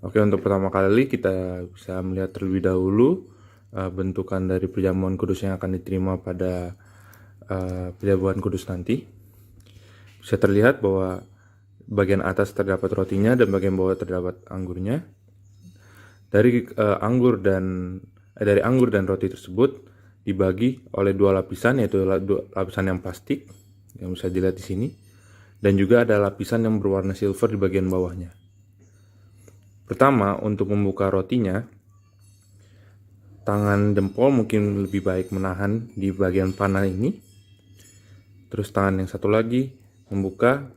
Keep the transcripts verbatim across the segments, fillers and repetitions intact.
Oke, untuk pertama kali kita bisa melihat terlebih dahulu, eh, bentukan dari perjamuan kudus yang akan diterima pada, eh, perjamuan kudus nanti. Bisa terlihat bahwa bagian atas terdapat rotinya dan bagian bawah terdapat anggurnya. Dari, eh, anggur dan, eh, dari anggur dan roti tersebut dibagi oleh dua lapisan, yaitu la-, dua lapisan yang plastik yang bisa dilihat di sini, dan juga ada lapisan yang berwarna silver di bagian bawahnya. Pertama, untuk membuka rotinya, tangan jempol mungkin lebih baik menahan di bagian panah ini. Terus tangan yang satu lagi membuka,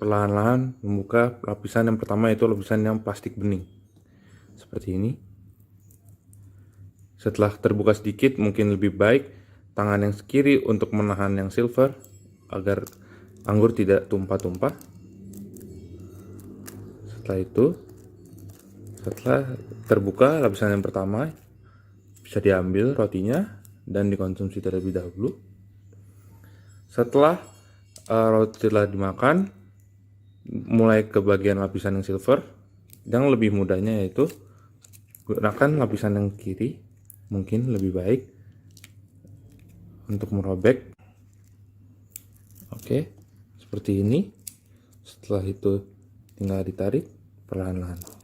perlahan-lahan membuka lapisan yang pertama, yaitu lapisan yang plastik bening. Seperti ini. Setelah terbuka sedikit, mungkin lebih baik tangan yang kiri untuk menahan yang silver agar anggur tidak tumpah-tumpah. Setelah itu, setelah terbuka lapisan yang pertama, bisa diambil rotinya dan dikonsumsi terlebih dahulu. Setelah, eh, roti telah dimakan, mulai ke bagian lapisan yang silver, yang lebih mudahnya yaitu gunakan lapisan yang kiri, mungkin lebih baik untuk merobek. Oke, seperti ini. Setelah itu tinggal ditarik perlahan-lahan.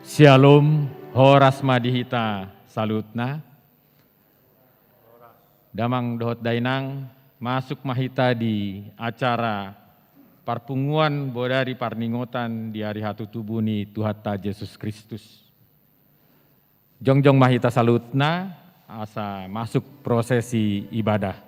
Syalom, horas ma di hita saluhutna. Damang dohot dainang, masuk ma hita di acara parpunguan bodari parningotan di ari hatutubu ni Tuhanta Jesus Kristus. Jongjong ma hita saluhutna, asa masuk prosesi ibadah.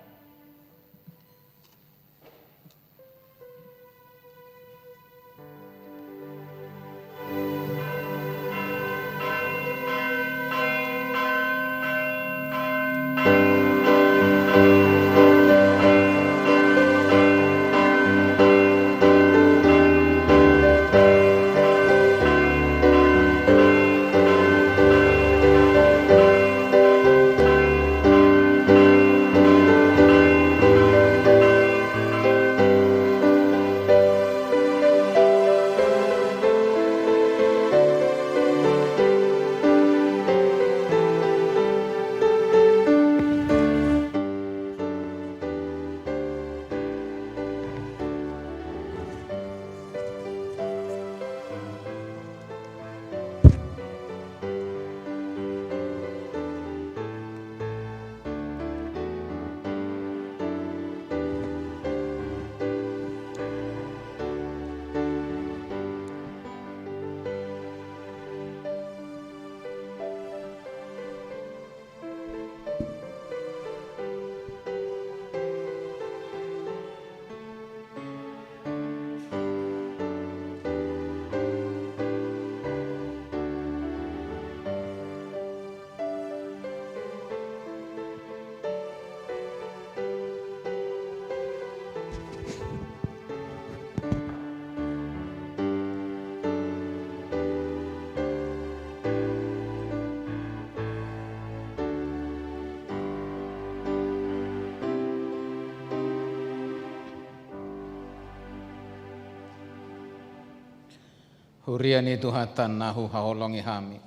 Huria ni Tuhanta na huhaholongi hami.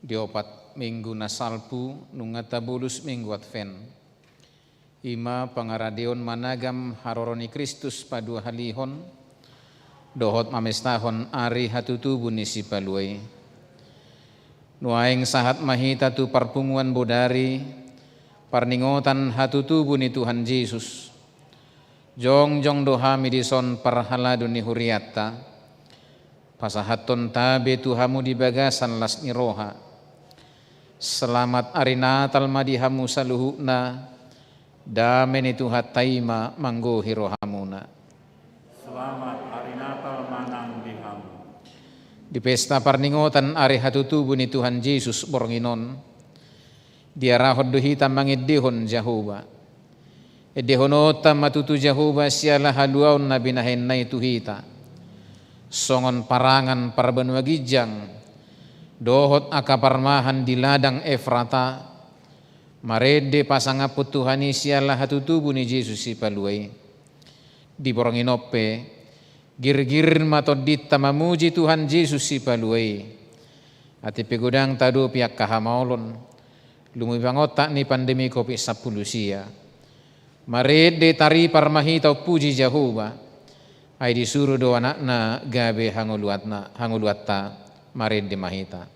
Di opat minggu na salpu, nunga tabolus Minggu Advent. I ma pangaradeon managam haroro ni Kristus paduahalihon, dohot mamestahon ari hatutubu ni Sipalua i. Nuaeng sahat ma hita tu parpunguan bodari, parningotan hatutubu ni Tuhan Jesus. Jongjong do hami dison parhalado ni hurianta, pasahathon tabe tu hamu di bagasan las ni roha. Selamat ari Natal ma di hamu saluhutna, dame ni Tuhanta i ma manggohi rohamuna. Selamat ari Natal ma nang di hamu. Di pesta parningotan ari hatutubu ni Tuhan Jesus borngin on, diarahon do hita mangendehon Jahowa. Endehononta ma tutu Jahowa siala haluaon na binahenna i tu hita. Songon parangan parbanua ginjang, dohot angka parmahan di ladang Efrata, marende pasangaphon Tuhan i siala hatutubu ni Jesus Sipalua i. Di borngin on pe, girgir ma tondinta mamuji Tuhan Jesus Sipalua i. Atik pe godang tadopi angka hamaolon, lumobi pangontak ni pandemi Covid sampulu sia. Marende taripar ma hita umpuji Jahowa, ai disuru do Anakna gabe hangoluatna, hangoluanta, marende ma hita.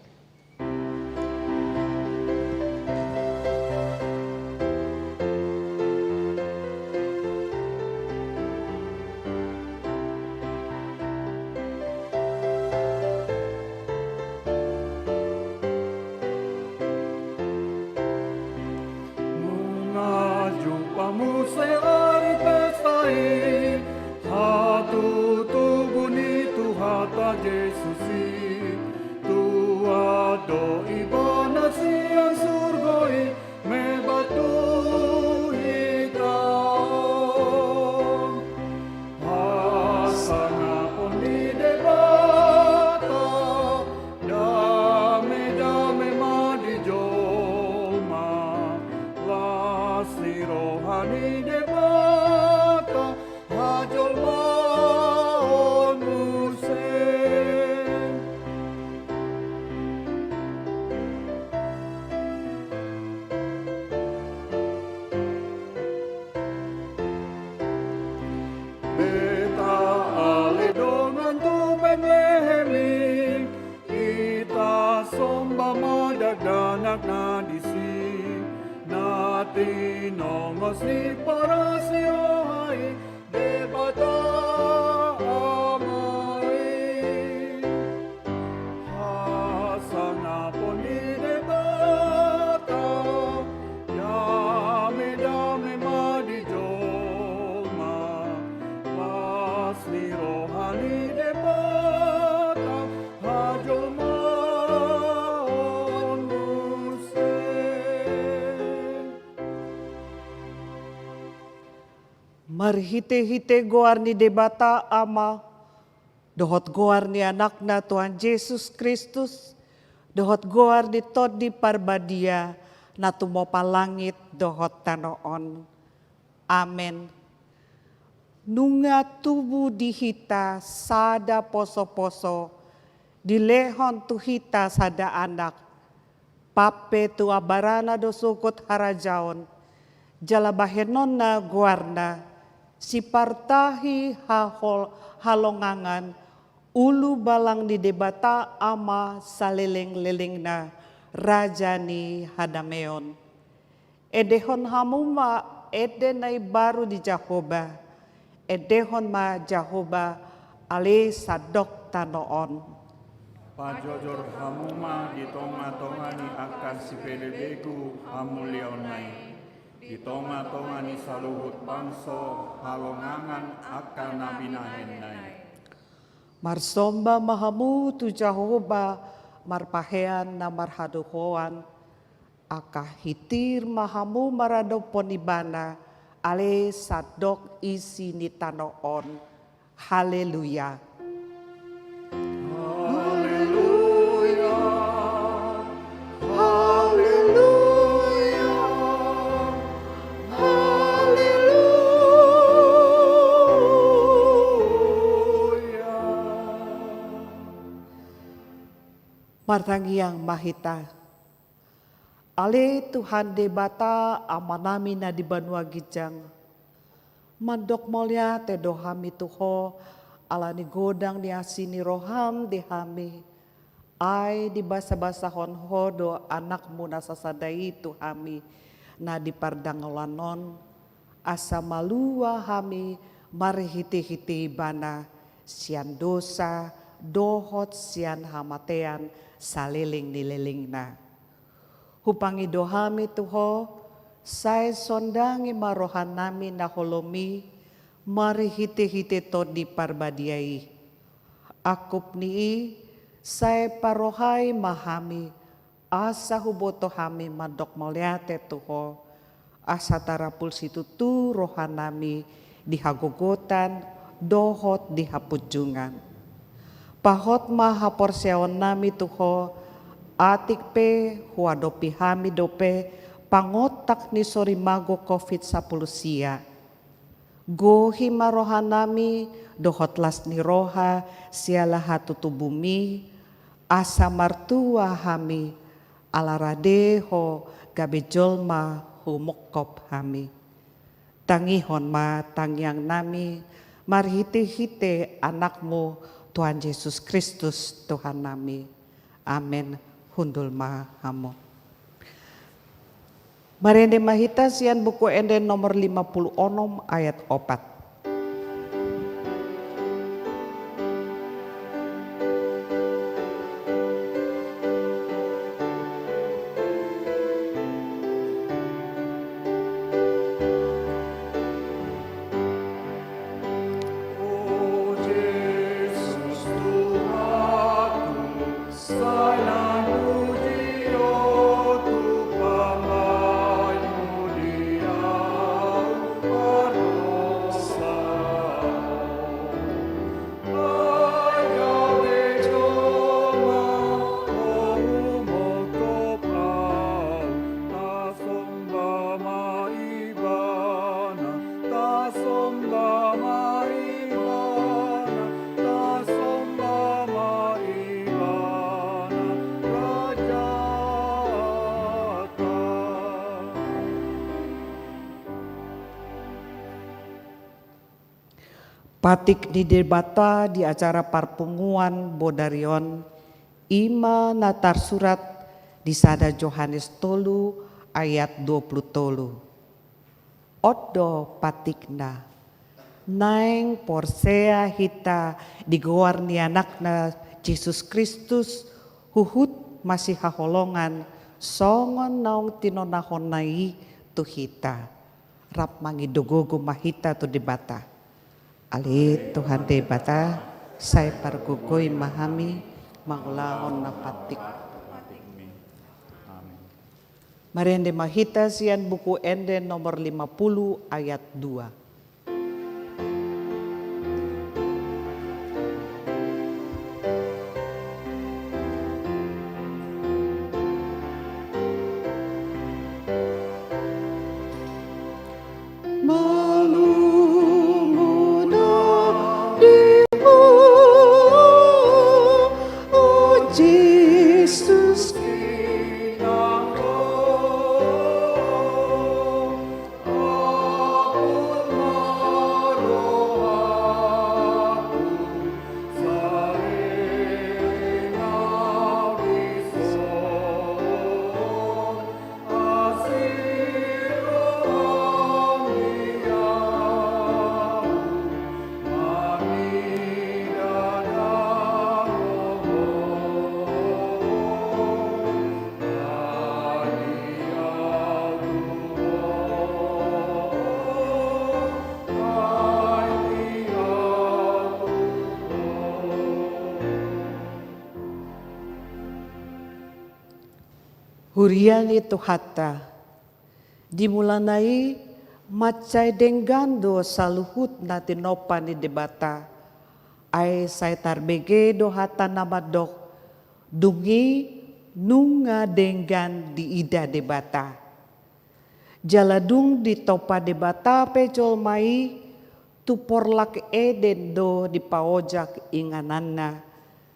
Nunga jumpang muse ari pesta i, hatutubu ni Tuhanta Jesus i, tuat do Ibana sian surgo i, mebat tu hita. Hasangapon ni Debata, dame-dame ma di jolma, las ni roha ni Debata, hajolmaon muse. Dakdanak na disi, na tinongos ni parasiohai Debata Ama i. Hasangapon ni Debata, dame-dame ma di jolma, las ni roha ni Debata, hajolmaon muse. Marhite-hite goar ni Debata Ama, dohot goar ni Anakna Tuhan Jesus Kristus, dohot goar ni Tondi Parbadia, na tumopa langit dohot tano on. Amen. Nunga tubu di hita sada poso-poso, dilehon tu hita sada Anak, pampe tu abarana do sogot harajaon, jala bahenonna goarna, sipartahi hahol-, halongangan, ulubalang ni Debata Ama saleleng-lelengna, Raja ni hadameon. Endehon hamu ma ende na imbaru di Jahowa, endehon ma Jahowa ale sandok tano on. Pajojor hamu ma di tonga-tonga ni angka sipelebegu hamuliaonna i, di tonga-tonga ni saluhut bangso halongangan angka na binahenna i. Marsomba ma hamu tu Jahowa marpahean na marhadohoan, angka hitir ma hamu maradophon Ibana, ale sandok isi ni tano on. Haleluya. Haleluya. Haleluya. Haleluya. Martangiang ma hita. Ale Tuhan Debata, Amanami na di banua ginjang, mandok mauliate do hami tu Ho, ala ni godang ni asi ni roham di hami. Ai dibasabasahon Ho do Anakmu na sasada i tu hami, na di pardangolan on, asa malua hami marhitehite Ibana, sian dosa, dohot sian hamatean, saleleng ni lelengna. Hupangido hami tu Ho, sai sondangi ma rohanami na holom i, marhitehite Tondi Parbadia i. Angkup ni i, sai parohai ma hami, asa huboto hami mandok mauliate tu Ho, asa tarapul situtu rohanami di hagogotan dohot di hapunjungan. Pahot ma haporseaonnami tu Ho, atik pe huadopi hami dope pangontak ni sorimago covid sampulu sia. Gohi ma rohanami dohot las ni roha siala hatutubumi, asa martua hami, ala rade Ho gabe jolma humongkop hami. Tangihon ma tangiangnami marhitehite Anakmu Tuhan Jesus Kristus Tuhannami. Amen. Hundul ma hamu. Marende ma hita sian Buku Ende nomor lima puluh onom ayat opat. O Jesus Tuhanku, sai na muji Ho tu pambahenMu di ahu pardosa. Ai gabe jolma Ho humongkop ahu, tasomba ma Ibana, tasomba ma Ibana, tasomba ma Ibana, Rajata. Patik ni Debata di acara parpunguan bodari on, i ma na tarsurat Di sada Johannes tolu ayat dua pulu tolu. On do patikna. Naeng porsea hita di goar ni Anakna Jesus Kristus, huhut masihaholongan songon naung tinonahonna i tu hita. Rap mangido gogo ma hita tu Debata. Ale Tuhan Debata, sai pargogoi ma hami mangulahon na patik. Amin. Marende ma hita sian Buku Ende nomor lima pulu ayat dua. Malungun na denggan, o Jesus. Huria ni Tuhanta, di mulana i mansai denggan do saluhut na tinompa ni Debata. Ai sai tarbege do hata na mandok, dung i nunga denggan diida Debata. Jala dung ditompa Debata pe jolma i, tu porlak Eden do dipaojak ingananna,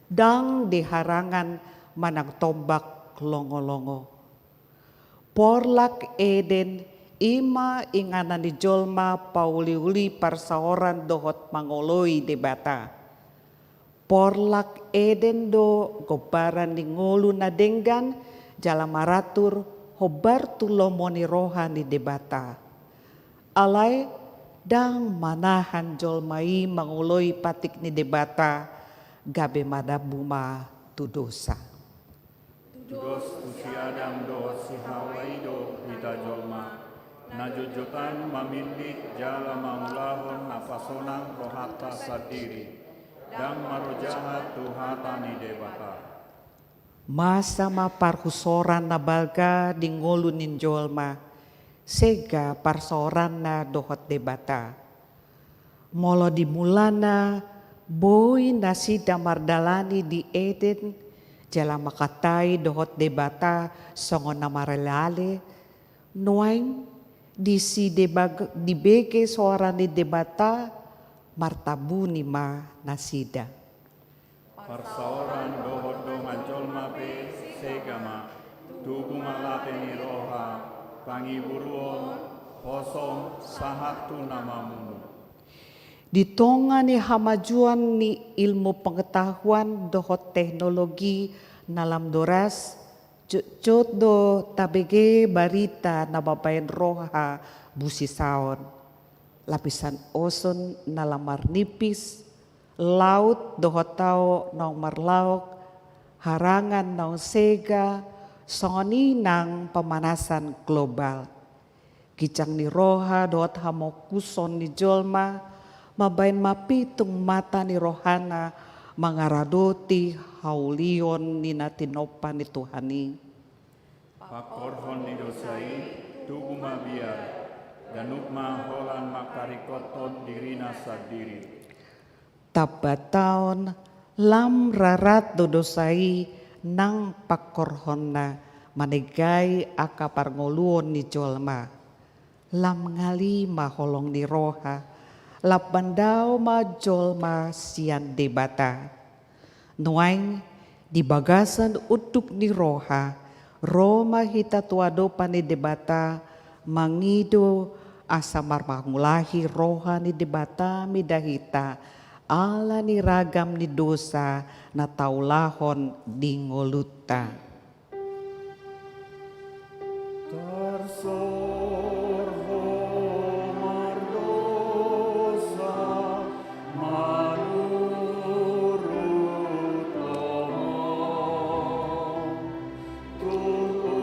ndang di harangan manang tombak longolongo. Porlak Eden i ma inganan ni jolma pauliuli parsaoran dohot mangoloi Debata. Porlak Eden do gombaran ni ngolu na denggan jala maratur hombar tu lomo ni roha ni Debata. Alai ndang manahan jolma i mangoloi patik ni Debata, gabe madambu ma tu dosa. Tudos tu si Adam dohot si Hawa i do hita jolma, na jotjotan mamillit jala mangulahon na pasonang rohanta sandiri, ndang marojahan tu hata ni Debata. Masa ma parhusoran na balga di ngolu ni jolma, sega parsaoranna dohot Debata. Molo di mulana boi nasida mardalani di Eden, jala mangkatai dohot Debata songon na maraleale, nuaeng disi dibag-, dibege soara ni Debata, martabuni ma nasida. Parsaoran dohot dongan jolma pe sega ma, tubu ma late ni roha, pangiburuon, hosom, sahat tu na mamunu. Di tonga ni hamajuon ni ilmu pengetahuan dohot teknologi na lam doras, jotjot do tabege barita na mambaen roha busisaon. Lapisan ozon na lam marnipis, laut dohot tao naung marlaok, harangan naung sega, songon i nang pemanasan global. Ginjang ni roha dohot hamokuson ni jolma mambaen mapitung mata ni rohana mangaradoti haulion ni na tinompa ni Tuhan i. Pangkorhon ni dosa i, tubu ma biar, ganup ma holan mangkaringkothon dirina sandiri. Tambataon lam rarat do dosa i nang pangkorhonna manenggai angka parngoluon ni jolma. Lam ngali ma holong ni roha, lam mandao ma jolma sian Debata. Nuaeng di bagasan unduk ni roha, ro ma hita tu adopan ni Debata, mangido asa marmangulahi roha ni Debata mida hita, ala ni ragam ni dosa na taulahon di ngolunta. Sorho mardosa manurut lomo. Tutu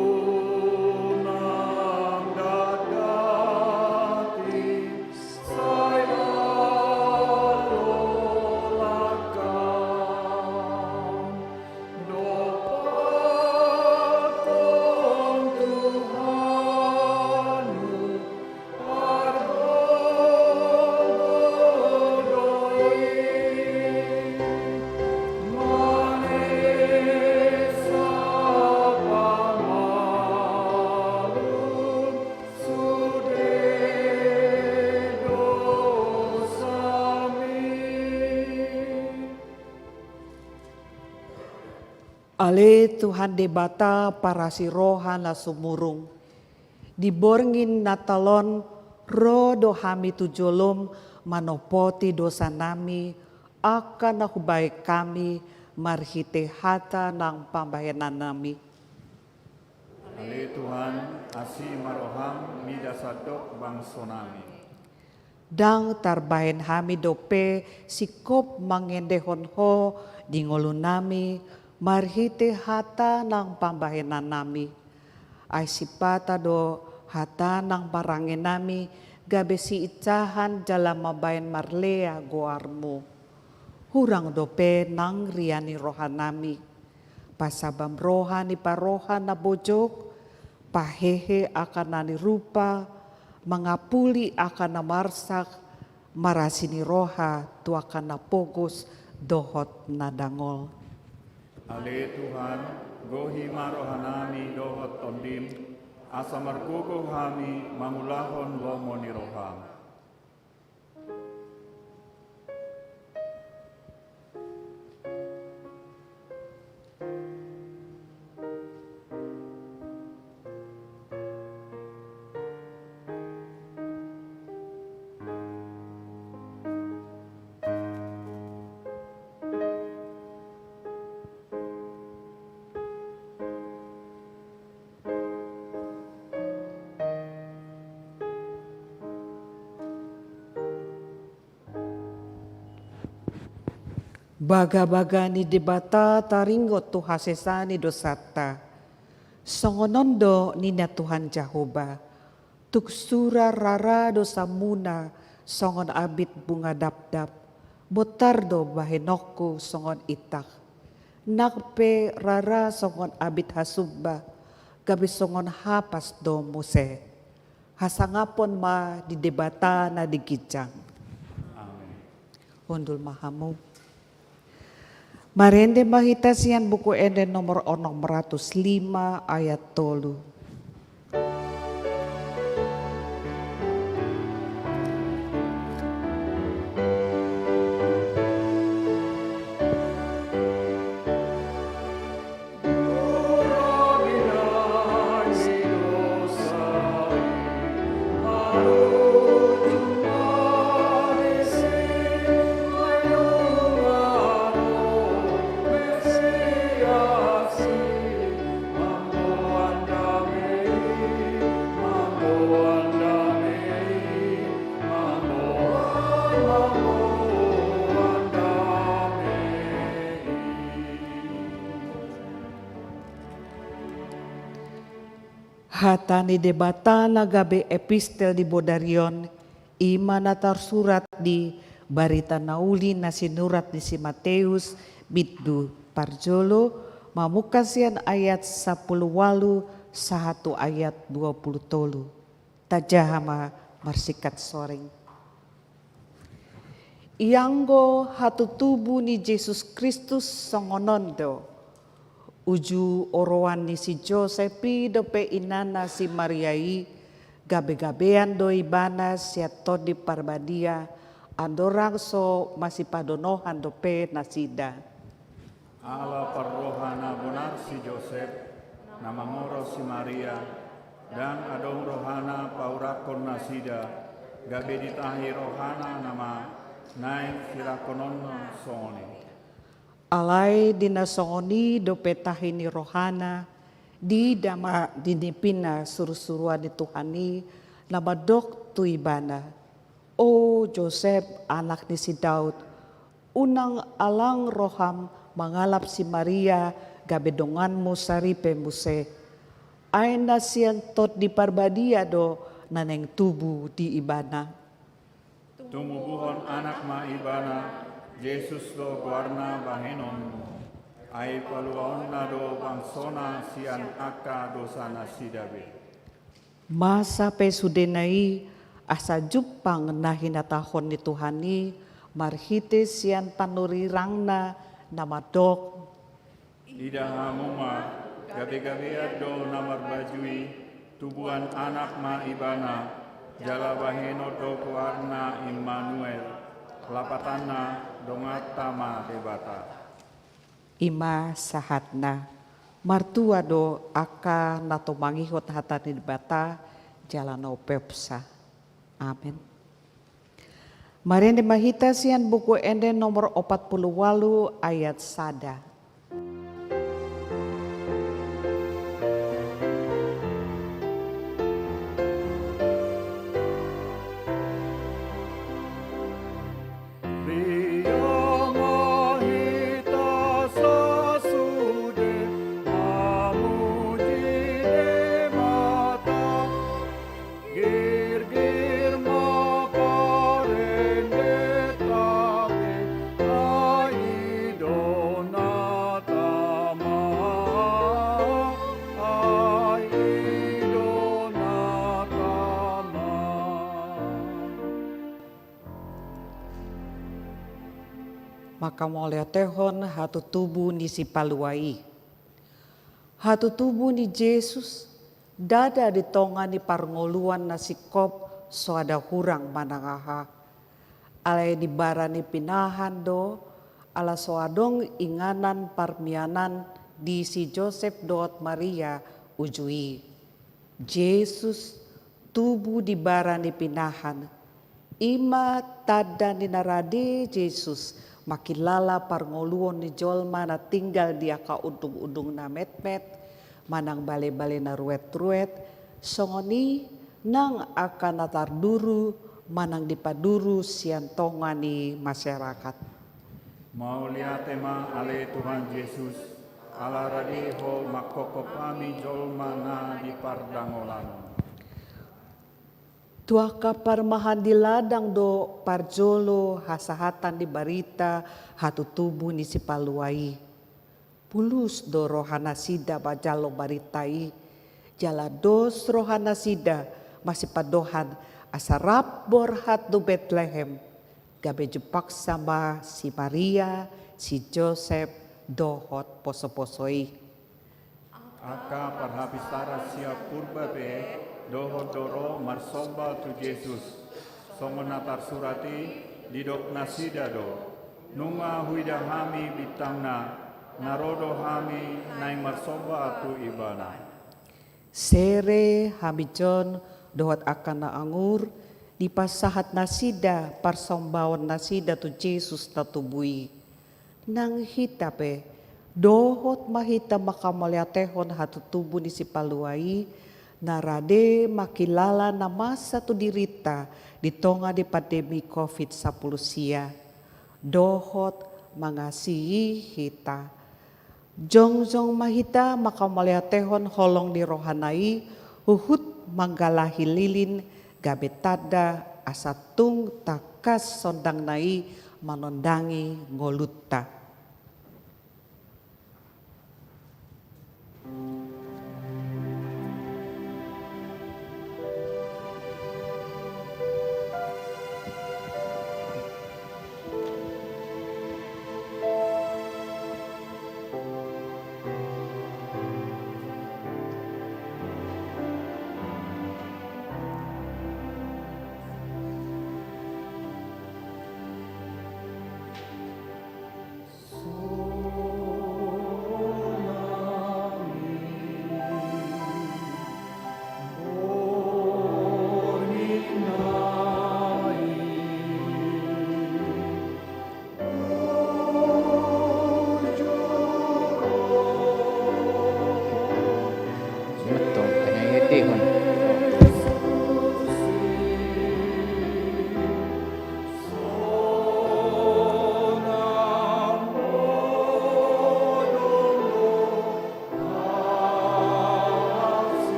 nang dati sai alolangkon. Dompakkon Tuhanmu pargogoi, manesa pamalum sude dosami. Ale Tuhan Debata parasi roha na sumurung, di borngin Natal on ro do hami tu jolom manopoti dosanami, angka na hubahen hami marhite hata nang pambahenannami. Ale Tuhan, asi ma roham mida sandok bangsonami. Ndang tarbahen hami dope singkop mangendehon Ho di ngolunami marhite hata nang pambahenannami. Ai sipata do hata nang parangenami gabe siinsahan jala mambahen marlea goarmu. Hurang dope nang ria ni rohanami. Pasabam roha ni paroha na bojok, pahehe angka na nirupa, mangapuli angka na marsak, marasi ni roha tu angka na pogos dohot na dangol. Ale Tuhan, gohi ma rohanami dohot tondim, asa margogo hami mangulahon lomo ni roham. Bagabaga ni Debata taringot tu hasesaan ni dosanta. Songon on do ninna Tuhan Jahowa, tung sura rara dosamuna songon abit bunga dapdap, bontar do bahenonku songon ittak. Nang pe rara songon abit hasumba, gabe songon hapas do muse. Hasangapon ma di Debata na di ginjang. Amen. Hundul ma hamu. Marende ma hita sian Buku Ende nomor onom ratus lima ayat tolu. Hata ni Debata na gabe epistel di bodari on, i ma na tarsurat di Barita na Uli na sinurat ni si Mateus, bindu parjolo, mamungka sian ayat sampulu ualu sahat tu ayat dua pulu tolu. Tajaha ma marsingkat soreng. Ianggo hatutubu ni Jesus Kristus songon on do. Uju oroan ni si Josep i dope inana si Maria i, gabegabean do ibana sian Tondi Parbadia, andorang so masipadonohan dope nasida. Ala parroha na bonar si Josep, na mangoros si Maria, ndang adong rohana paurakkon nasida, gabe ditahi rohana nama naeng silangkononna songon i. Alai di na songon i dope tahi ni rohana, Diida ma di nipina surusuruan ni Tuhan i, na mandok tu ibana: O Josep, anak ni si Daud, unang alang roham mangalap si Maria gabe donganmu saripe muse. Ai na sian Tondi Parbadia do na naeng tubu di ibana. Tumubuhon anak ma ibana, Jesus do goarna bahenonmu. Ai paluaonna do bangsona sian angka dosanasida be. Masa pe sudena i, asa jumpang na hinatahon ni Tuhan i marhite sian panurirangna na mandok: Ida hamu ma, gabegabean do na marbaju i, tubuan anak ma ibana, jala bahenon do goarna Immanuel, lapatanna: Donganta ma Debata. I ma sahatna. Martua do angka na tumangihon hata ni Debata jala na umpeopsa. Amen. Marende ma hita sian Buku Ende nomor opat pulu ualu ayat sada. Riang ma hita sasude mamuji Debata. Girgir ma parende tabe, ai i do na tama, ai i do na tama. Mangkamauliatehon hatutubu ni Sipalua i. Hatutubu ni Jesus, ndada di tonga ni parngoluan na singkop soada hurang manang aha. Alai di bara ni pinahan do, ala so adong inganan parmianan di si Josep dohot Maria uju i. Jesus tubu di bara ni pinahan. I ma tanda ni na rade Jesus mangkilala parngoluon ni jolma na tinggal di angka undungundung na metmet, manang balebale na ruetruet, songon i nang angka na tarduru manang dipaduru sian tonga ni masyarakat. Mauliate ma ale Tuhan Jesus, ala rade Ho manghophop hami jolma na di pardangolan. Tu angka parmahan di ladang do parjolo hasahatan ni barita hatutubu ni Sipalua i. Pulus do rohanasida manjalo barita i, jala dos rohanasida masipandohan asa rap borhat tu Betlehem, gabe jumpangsa ma si Maria, si Josep, dohot posoposo i. Angka parhapistaran sian purba pe dohot do ro marsomba tu Jesus. Songon na tarsurat i, didok nasida do: Nunga huida hami bintangna, na ro do hami naeng marsomba tu Ibana. Sere, hamijon, dohot angka na angur, dipasahat nasida parsombaon nasida tu Jesus na tubu i. Nang hita pe, dohot ma hita mangkamauliatehon hatutubu ni Sipalua i, na rade mangkilala na masa tu dirinta di tonga ni pandemi covid sampulu sia. Dohot mangasihi hita. Jongjong ma hita mangkamauliatehon holong ni rohana i, huhut manggalahi lilin gabe tanda asa tung tangkas sondangna i manondangi ngolunta.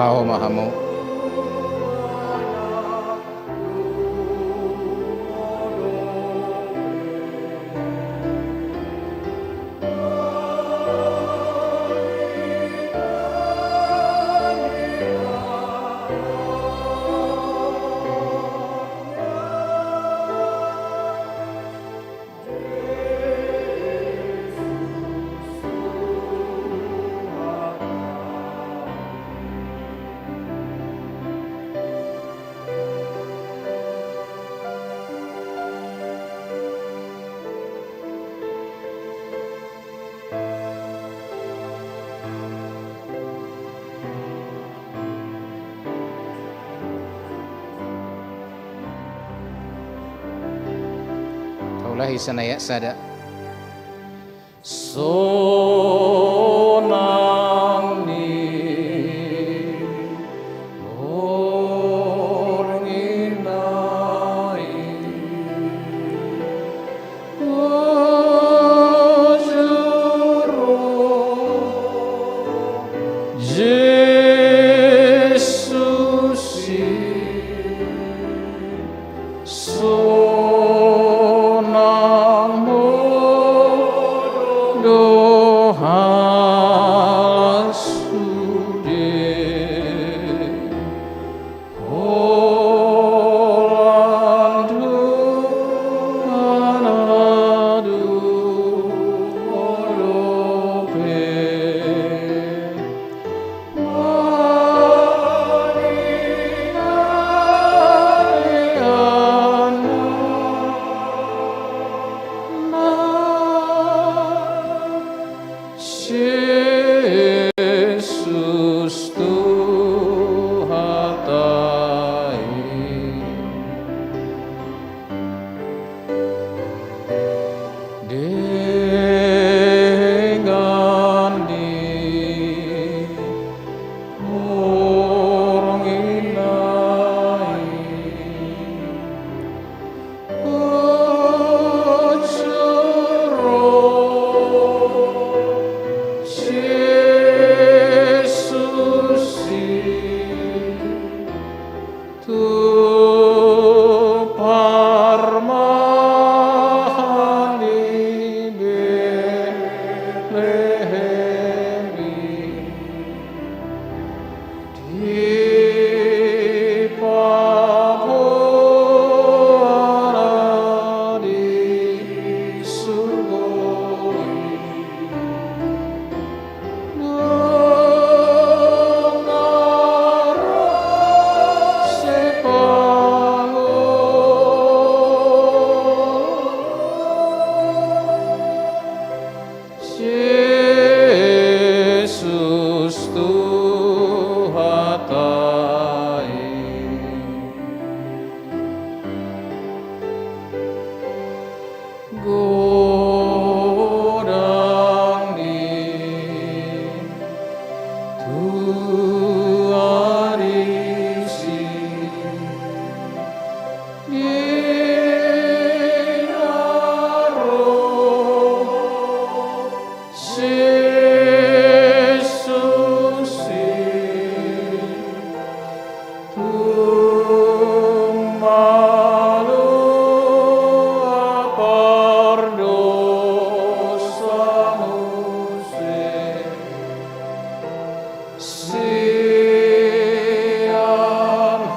Laho ma hamu. Taulahi sian ayat sada. Sonang ni borngin na i. Ojur ro Jesus i, sonang modom do halak sude. Holan Tuhan adong dope. Panindanganna Jesus Tuhan i. Denggan ni borngin na i. Ojur ro Jesus i, tu parmahan di Betlehem i. Dipaboa di surgo i. Nunga ro sipangomoan. Jesus Tuhanta i. Godang ni tua disi. Di na ro Jesus i, tung maloa pardosa muse. Sian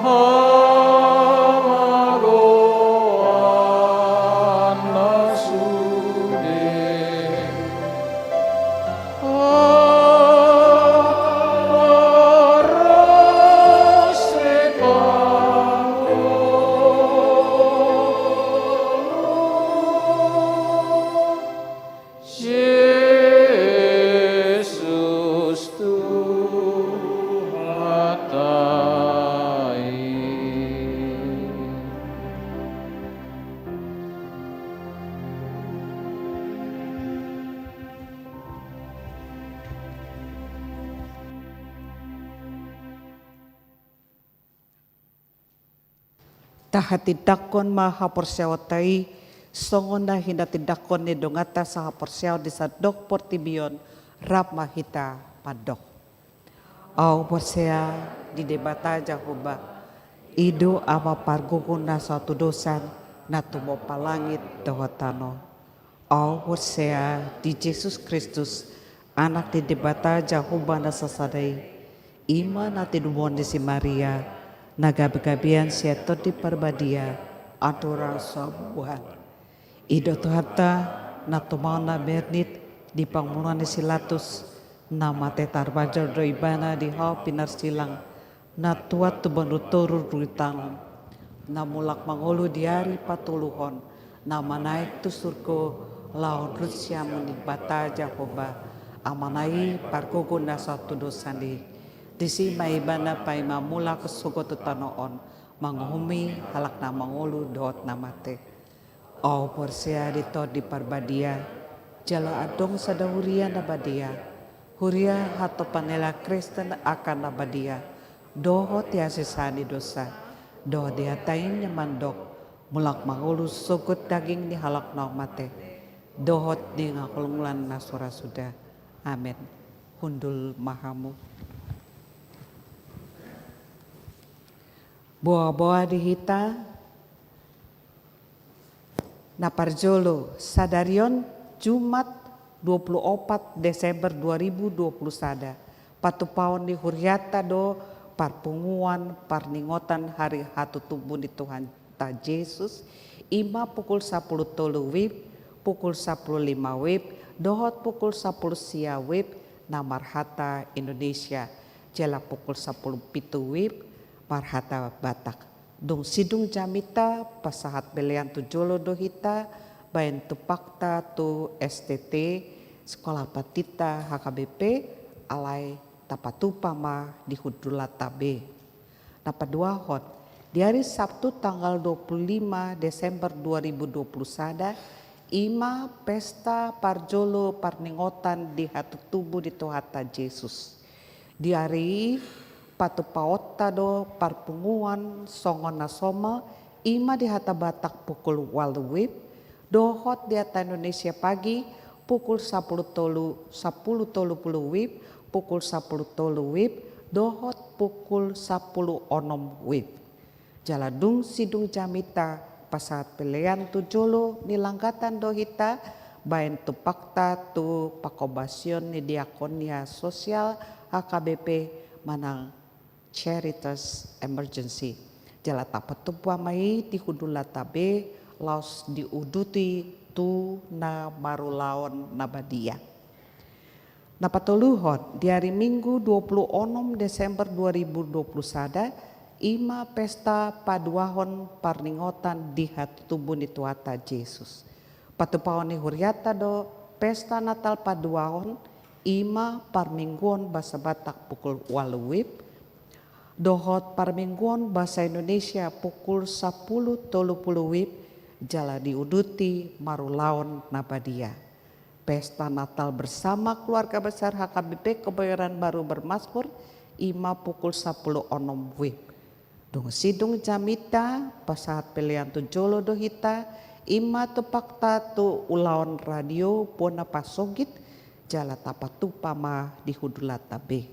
hamagoan na sude. Ala ro sipangomoan. Jesus Tuhanta i. Tahatindangkon ma haporseaonta i, songon na hinatindangkon ni donganta sahaporseaon di sandok portibi on, rap ma hita mandok. Aut bosea, di Debata Jahowa. I do Ama pargogo na so hatudosan, na tumompa langit dohot tano. Ahu porsea di Jesus Kristus, Anak ni Debata Jahowa na sasada i, i ma na tinumon ni si Maria, na gabegabean sian Tondi Parbadia, andorang so hamuaan. I do Tuhanta, na tumaon na mernit di panguruan ni si Latus, na mate tarpanjor do Ibana di hau pinarsilang, na tuat tu banua toru di tano, na mulak mangolu di ari patoluhon, na manaek tu surgo, laho ro siamun ni Debata Jahowa, Amana i pargogo na so hatudosan i. Disi ma Ibana paima mulak sogot tu tano on, manguhumi halak na mangolu dohot na mate. Ahu porsea di Tondi Parbadia, jala adong sada huria na badia, huria hatopan ni halak Kristen angka na badia, dohot di hasesaan ni dosa, dohot di hata i na mandok, mulak mangolu sogot daging ni halak naung mate, dohot di hangoluan na so ra suda. Amen. Hundul ma hamu. Boaboa di hita. Na parjolo, sadari on Jumat dua puluh opat Desember dua ribu dua puluh sada, patupaon ni hurianta do parpunguan parningotan hari hatutubu ni Tuhanta Jesus, i ma pukul sapuluh tolu WIB, pukul sapuluh lima WIB, dohot pukul sapuluh sia WIB, na marhata Indonesia, jala pukul sapuluh pitu WIB, marhata Batak. Dung sidung jamita pasahat pelean tu jolo do hita, baen tumpakta tu STT, Sekolah Patinta HKBP, alai tapatupa ma di hundulanta be. Na paduahon, di ari Sabtu tanggal dua puluh lima Desember dua ribu dua puluh sada, i ma pesta parjolo parningotan di hatutubu ni Tuhanta Jesus. Di ari i patupaonta do parpunguan songon na somal, i ma di hata Batak pukul ualu WIB, dohot di hata Indonesia pagi pukul sapuluh tolu, sapuluh tolu puluh WIB, pukul sapuluh tolu WIB, dohot pukul sapuluh onom WIB. Jala dung sidung jamita pasahat pelean tu jolo ni langgatan do hita, baen tumpakta tu panghobasion ni Diakonia Sosial HKBP manang Charitas Emergency. Jala tapatupa ma i di hundulanta be, laos diuduti tu na marulaon na badia. Na patoluhon, di ari Minggu dua puluh onom Desember dua ribu dua puluh sada, i ma pesta paduahon parningotan di hatutubu ni Tuhanta Jesus. Patupaon ni hurianta do pesta Natal paduahon, i ma parmingguon bahasa Batak pukul ualu WIB, dohot parmingguon bahasa Indonesia pukul sapuluh tolu puluh WIB, jala diuduti marulaon na badia. Pesta Natal bersama keluarga besar HKBP Kebayoran Baru Bermasmur, i ma pukul sapuluh onom WIB. Dung sidung jamita pasahat pelean tu jolo do hita, i ma tumpakta tu ulaon radio bona pasogit, jala tapatupa ma di hundulanta be.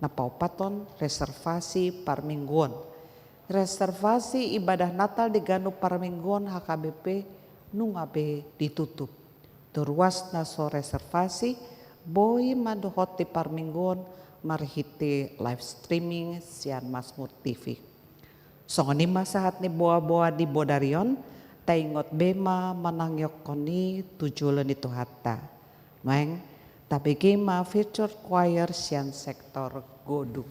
Na paopathon, reservasi parmingguon. Reservasi ibadah Natal di ganup parmingguon HKBP nunga be ditutup. Tu ruas na so reservasi, boi mandohoti parmingguon marhite live streaming sian Masmur TV. Songon i ma sahat ni boaboa di bodari on, taingot be ma manangihon i tu jolo ni Tuhanta. Nuaeng, tabege ma virtual choir sian sektor Godung.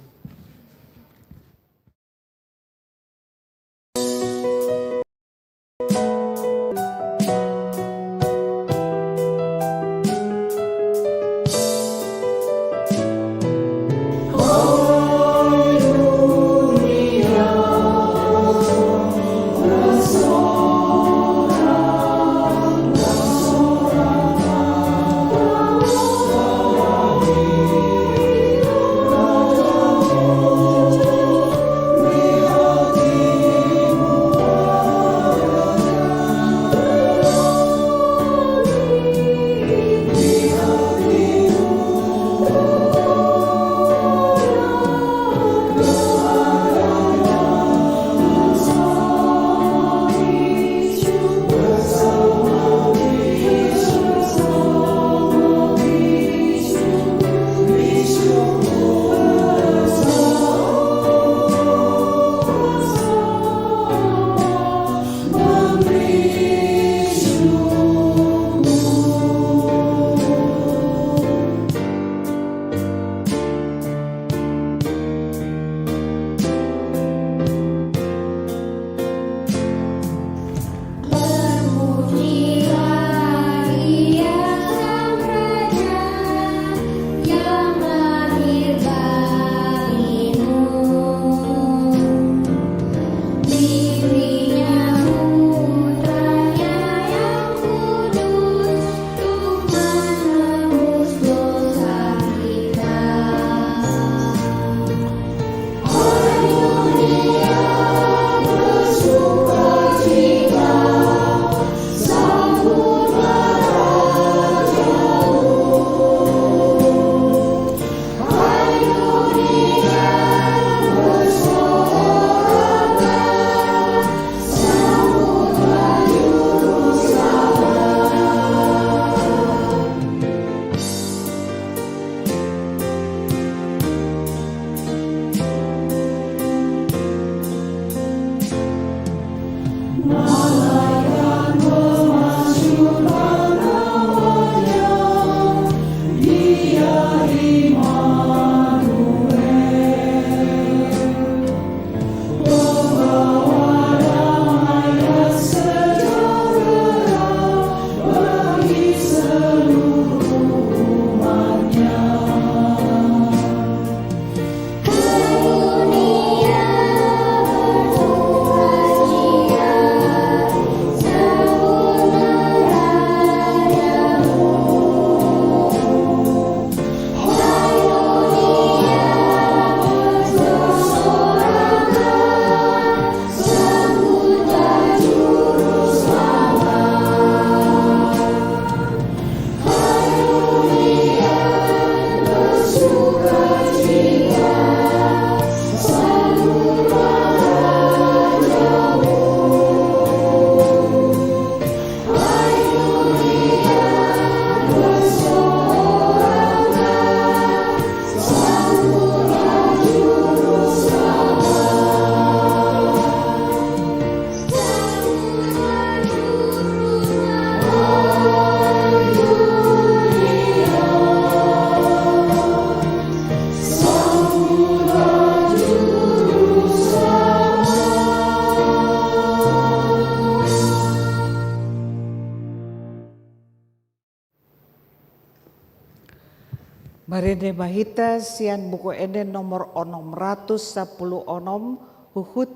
Marende ma hita sian Buku Ende nomor onom ratus sampulu onom, huhut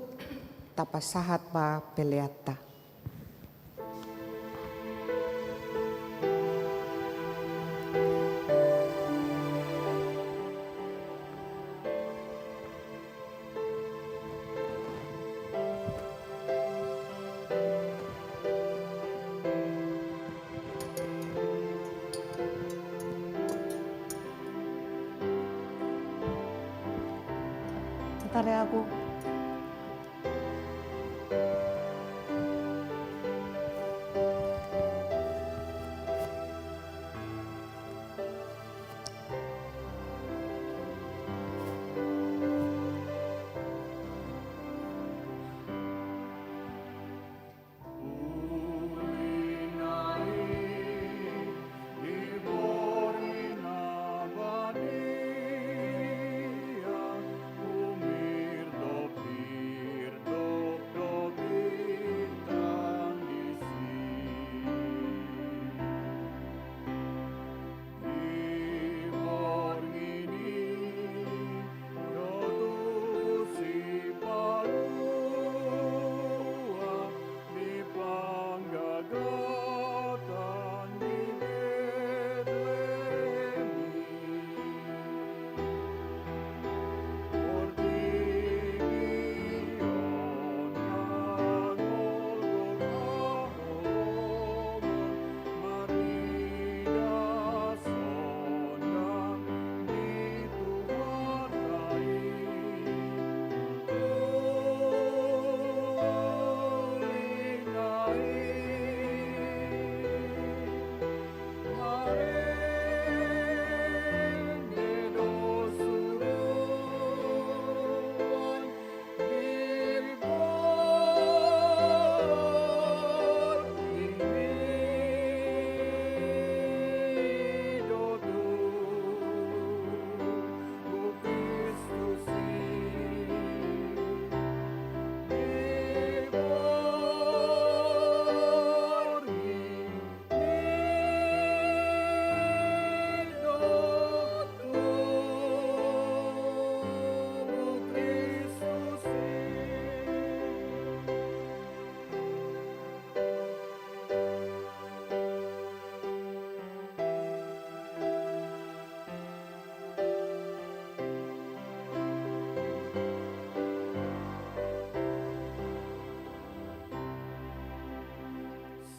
tapasahat ma peleanta. Bentar ya, aku.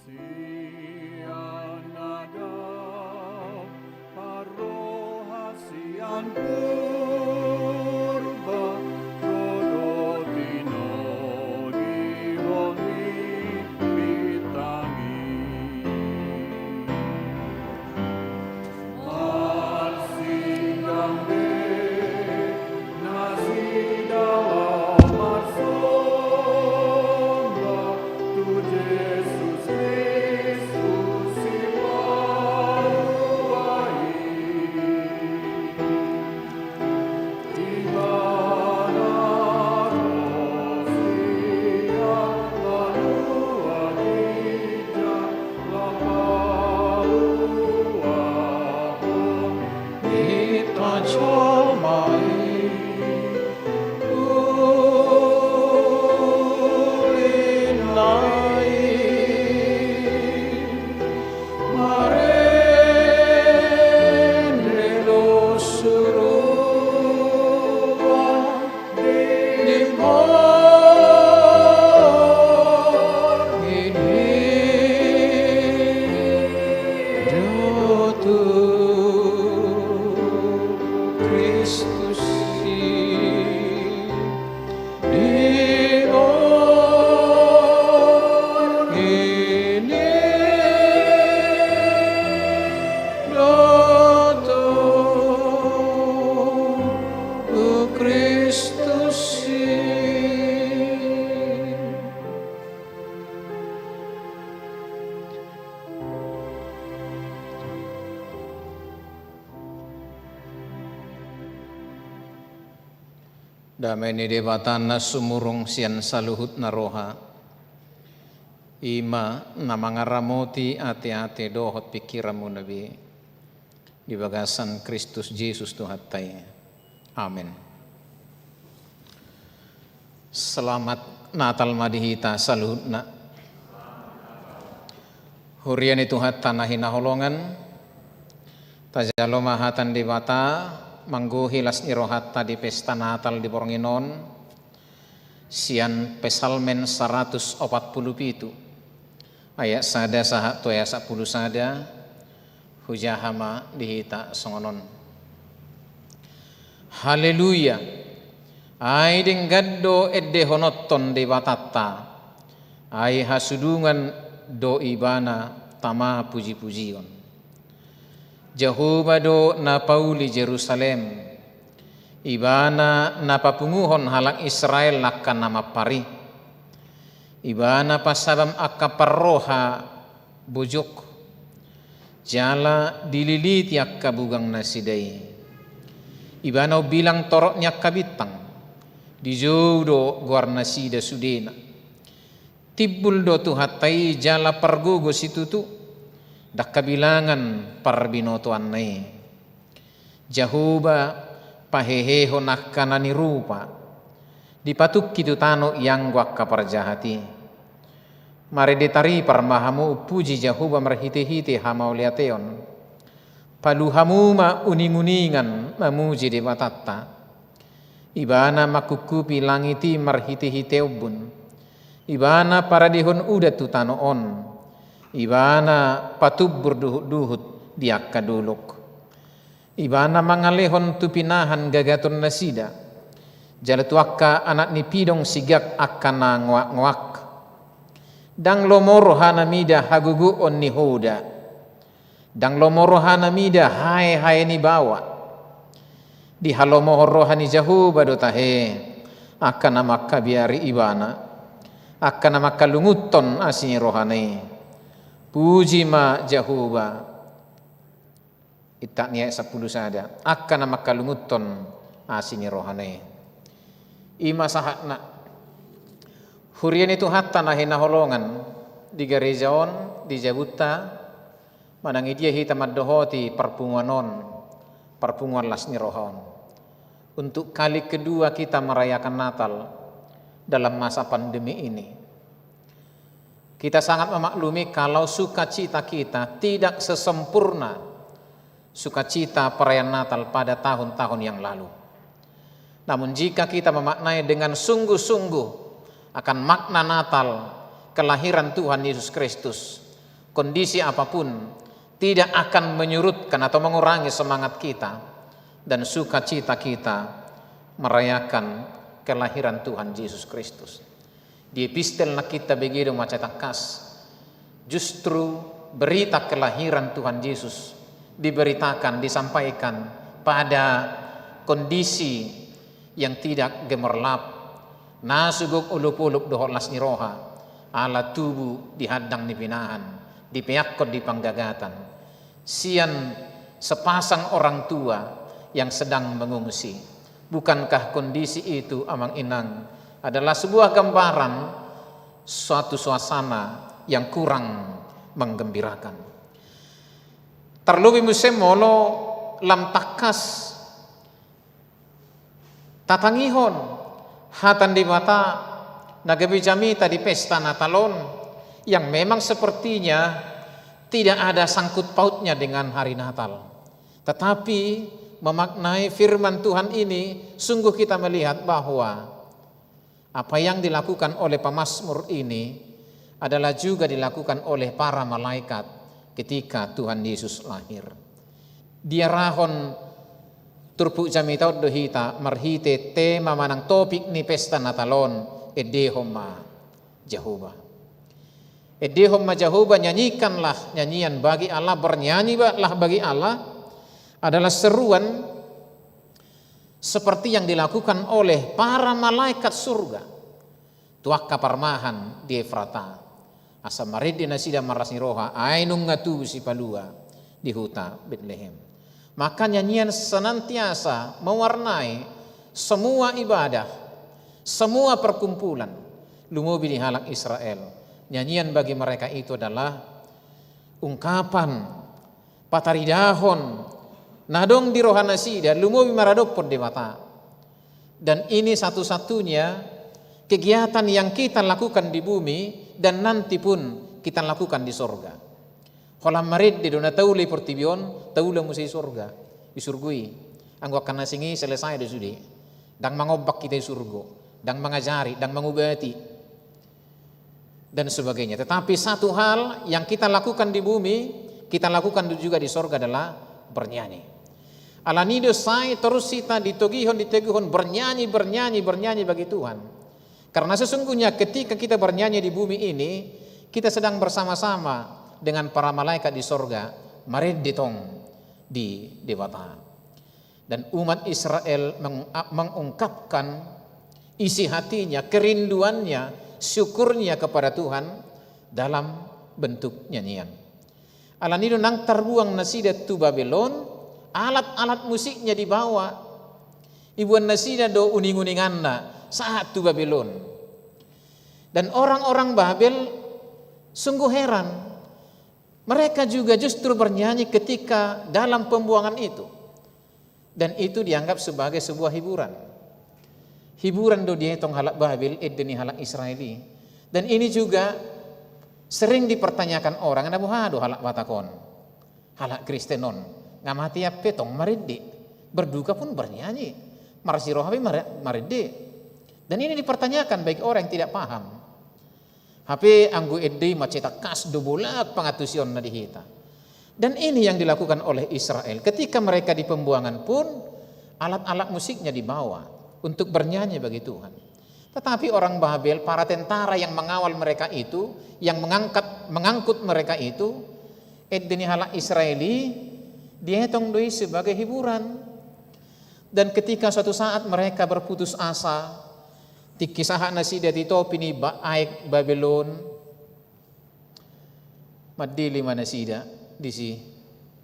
Sian Adam parroha sian Purba, ro do tinogihon ni bintang i. Marsinggang be nasida laho marsomba tu Jesus Kristus Sipalua i. Ibana ro sian banua ginjang laho paluahon hita jolma i. Uli nai marende do suruan di borngin i do tubu Kristus i di borngin i do tubu Kristus i. Dame ni Debata na sumurung sian saluhut na roha, i ma na mangaramoti ateate dohot pingkiranmuna be. Di bagasan Kristus Jesus Tuhanta i. Amen. Selamat Natal ma di hita saluhutna. Huria ni Tuhanta na hinaholongan, tajalo ma hata ni Debata manggohi las ni rohanta di pesta Natal di borngin on, sian Psalmen saratus opat pulu pitu, ayat sada sahat tu ayat sampulu sada. Hujaha ma di hita songon on. Haleluya. Ai denggan do endehononhon Debatanta, ai hasudungan do Ibana tama pujipujion. Jahowa do na pauli Jerusalem, Ibana na papunguhon halak Israel angka na mampar i. Ibana pasabam angka parroha bojok, jala dililiti angka bugang nasida i. Ibana umbilang torop ni angka bintang, dijou do goar nasida sudena. Timbul do Tuhanta i jala pargogo situtu, ndang habilangan parbinotoanna i. Jahowa pahehehon angka na nirupa, dipatungki tu tano ianggo angka parjahat i. Marende taripar ma hamu umpuji Jahowa marhitehite hamauliateon. Palu hamu ma uninguningan mamuji Debatanta. Ibana mangkungkupi langit i marhitehite ombun. Ibana paradehon udan tu tano on. Ibana patumbur duhutduhut di angka dolok. Ibana mangalehon tu pinahan gagatonnasida, jala tu angka anak ni pidong sigak angka na ngoakngoak. Ndang lomo rohana mida hagogoon ni hoda. Ndang lomo rohana mida haehae ni baoa. Dihalomohon roha ni Jahowa do tahe angka na mangkabiari Ibana, angka na mangkalungunhon asi ni rohana i. Puji ma Jahowa. Intak ni ayat sampulu sada, angka na mangkalungunhon asi ni rohana i. I ma sahatna. Huria ni Tuhanta na hinaholongan, di gareja on, di jabunta, manang i dia hita mandohoti parpunguan on, parpunguan las ni roha on. Untuk kali kedua kita merayakan Natal dalam masa pandemi ini. Kita sangat memaklumi kalau sukacita kita tidak sesempurna sukacita perayaan Natal pada tahun-tahun yang lalu. Namun jika kita memaknai dengan sungguh-sungguh akan makna Natal, kelahiran Tuhan Yesus Kristus, kondisi apapun tidak akan menyurutkan atau mengurangi semangat kita dan sukacita kita merayakan kelahiran Tuhan Yesus Kristus. Di epistel nangkin tabege do mansai tangkas. Justru berita kelahiran Tuhan Yesus diberitakan, disampaikan pada kondisi yang tidak gemerlap. Na so gok olopolop dohot las ni roha, ala tubu di handang ni pinahan, dipeakkon di panggagatan. Sian sepasang orang tua yang sedang mengungsi. Bukankah kondisi itu, Amang Inang, adalah sebuah gambaran suatu suasana yang kurang menggembirakan? Tarlobi muse molo lam tangkas tatangihon hata ni Debata na gabe jamita di pesta Natal on, yang memang sepertinya tidak ada sangkut pautnya dengan hari Natal. Tetapi memaknai firman Tuhan ini, sungguh kita melihat bahwa apa yang dilakukan oleh pemazmur ini adalah juga dilakukan oleh para malaikat ketika Tuhan Yesus lahir. Diarahon turpuk jamita on do hita marhite tema manang topik ni pesta Natal on, Endehon ma Jahowa. Endehon ma Jahowa, nyanyikanlah nyanyian bagi Allah, bernyanyilah bagi Allah, adalah seruan seperti yang dilakukan oleh para malaikat surga tu angka parmahan di Efrata. Asa marende nasida marlas ni roha, ai nunga tubu sipalua di huta Betlehem. Maka nyanyian senantiasa mewarnai semua ibadah, semua perkumpulan, lumobi di halak Israel. Nyanyian bagi mereka itu adalah ungkapan pataridahon Na adong di rohanasida lumobi maradophon Debata. Dan ini satu-satunya kegiatan yang kita lakukan di bumi dan nanti pun kita lakukan di sorga. Holan marende do na taula i portibi on, taula muse i sorga, i surgo i. Anggo angka na asing i selesai do sude. Ndang mangombak hita i surgo, ndang mangajari, ndang mangubati, dan sebagainya. Tetapi satu hal yang kita lakukan di bumi, kita lakukan juga di sorga adalah bernyanyi. Alani do sai torus hita ditogihon, diteguhon bernyanyi, bernyanyi, bernyanyi bagi Tuhan. Karena sesungguhnya ketika kita bernyanyi di bumi ini, kita sedang bersama-sama dengan para malaikat di sorga, marende tong di Debata. Dan umat Israel meng-, mengungkapkan isi hatinya, kerinduannya, syukurnya kepada Tuhan dalam bentuk nyanyian. Alani do nang tarbuang nasida tu Babel on, alat-alat musiknya dibawa. Iboan nasida do uning-uninganna sahat tu Babel on. Dan orang-orang Babel sungguh heran. Mereka juga justru bernyanyi ketika dalam pembuangan itu. Dan itu dianggap sebagai sebuah hiburan. Hiburan do dietong halak Babel ende ni halak Israel i. Dan ini juga sering dipertanyakan orang, na boha do halak Batak on, halak Kristen on, nga mate pe tong marende, berduka pun bernyanyi, marsiroha pe mare-, marende. Dan ini dipertanyakan bagi orang yang tidak paham. Hape anggo ende i macetak kas do, bolak pangantusionna di hita. Dan ini yang dilakukan oleh Israel. Ketika mereka di pembuangan pun, alat-alat musiknya dibawa untuk bernyanyi bagi Tuhan. Tetapi orang Babel, para tentara yang mengawal mereka itu, yang mengangkat, mengangkut mereka itu, ende ni halak Israel i, dietong do i sebagai hiburan. Dan ketika suatu saat mereka berputus asa, tingki sahat nasida di topi ni ba-, aek Babel on, mandele ma nasida disi,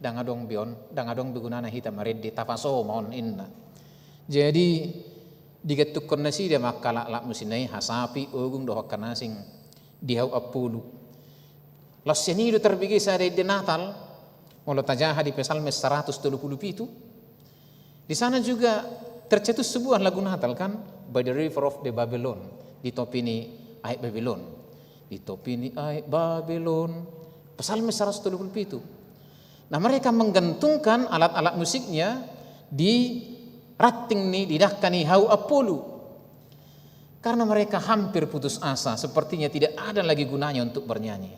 ndang adong be on, ndang adong be gunana hita marende, tapaso ma on, ninna. Jadi digantukkon nasida ma angka alat-alat musikna i, hasapi, ogung dohot angka na asing, di hau ampulu. Laos sian i do tarbege sada ende Natal, molo tajaha di Psalmen saratus tolu pulu pitu. Di sana juga tercetus sebuah lagu Natal kan, By the River of the Babylon, di topi ni aek Babel on. Di topi ni aek Babel on. Psalmen saratus tolu pulu pitu. Nah, mereka menggantungkan alat-alat musiknya di ranting ni, di dangka ni hau ampulu. Karena mereka hampir putus asa, sepertinya tidak ada lagi gunanya untuk bernyanyi.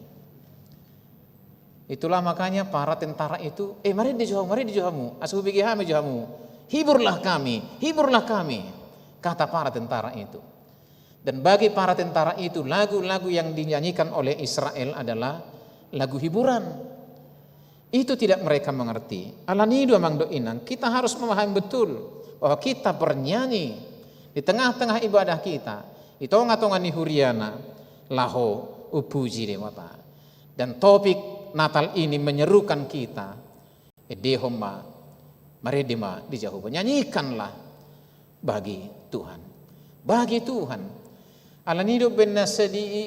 Itulah makanya para tentara itu, "Eh, marende jo hamu, marende jo hamu, asa hubege hami jo hamu. Hiburlah kami, hiburlah kami," kata para tentara itu. Dan bagi para tentara itu, lagu-lagu yang dinyanyikan oleh Israel adalah lagu hiburan. Itu tidak mereka mengerti. Alani i do, amang dohot inang, kita harus memahami betul bahwa kita bernyanyi di tengah-tengah ibadah kita, di tonga-tonga ni huriana, laho umpuji Debata. Dan topik Natal ini menyerukan kita, endehon ma, marende ma di Jahowa, nyanyikanlah bagi Tuhan. Bagi Tuhan. Alani i do umbahen na sadi i,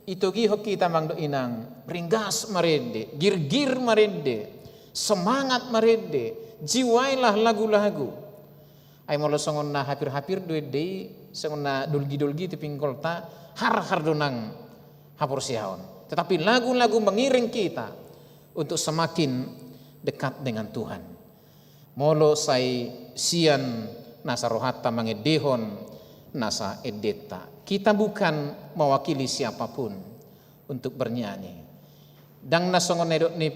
itogihon hita, amang dohot inang, ringgas marende, girgir marende, semangat marende, jiwailah lagu-lagu. Ai molo songon na hapir-hapir do ende i, songon na dolgi-dolgi tu pinggolta, har-har do nang haporseaon. Tetapi lagu-lagu mengiring kita untuk semakin dekat dengan Tuhan. Molo sai sian nasa rohanta mangendehon nasa endenta, kita bukan mewakili siapapun untuk bernyanyi. Ndang na songon na nidok ni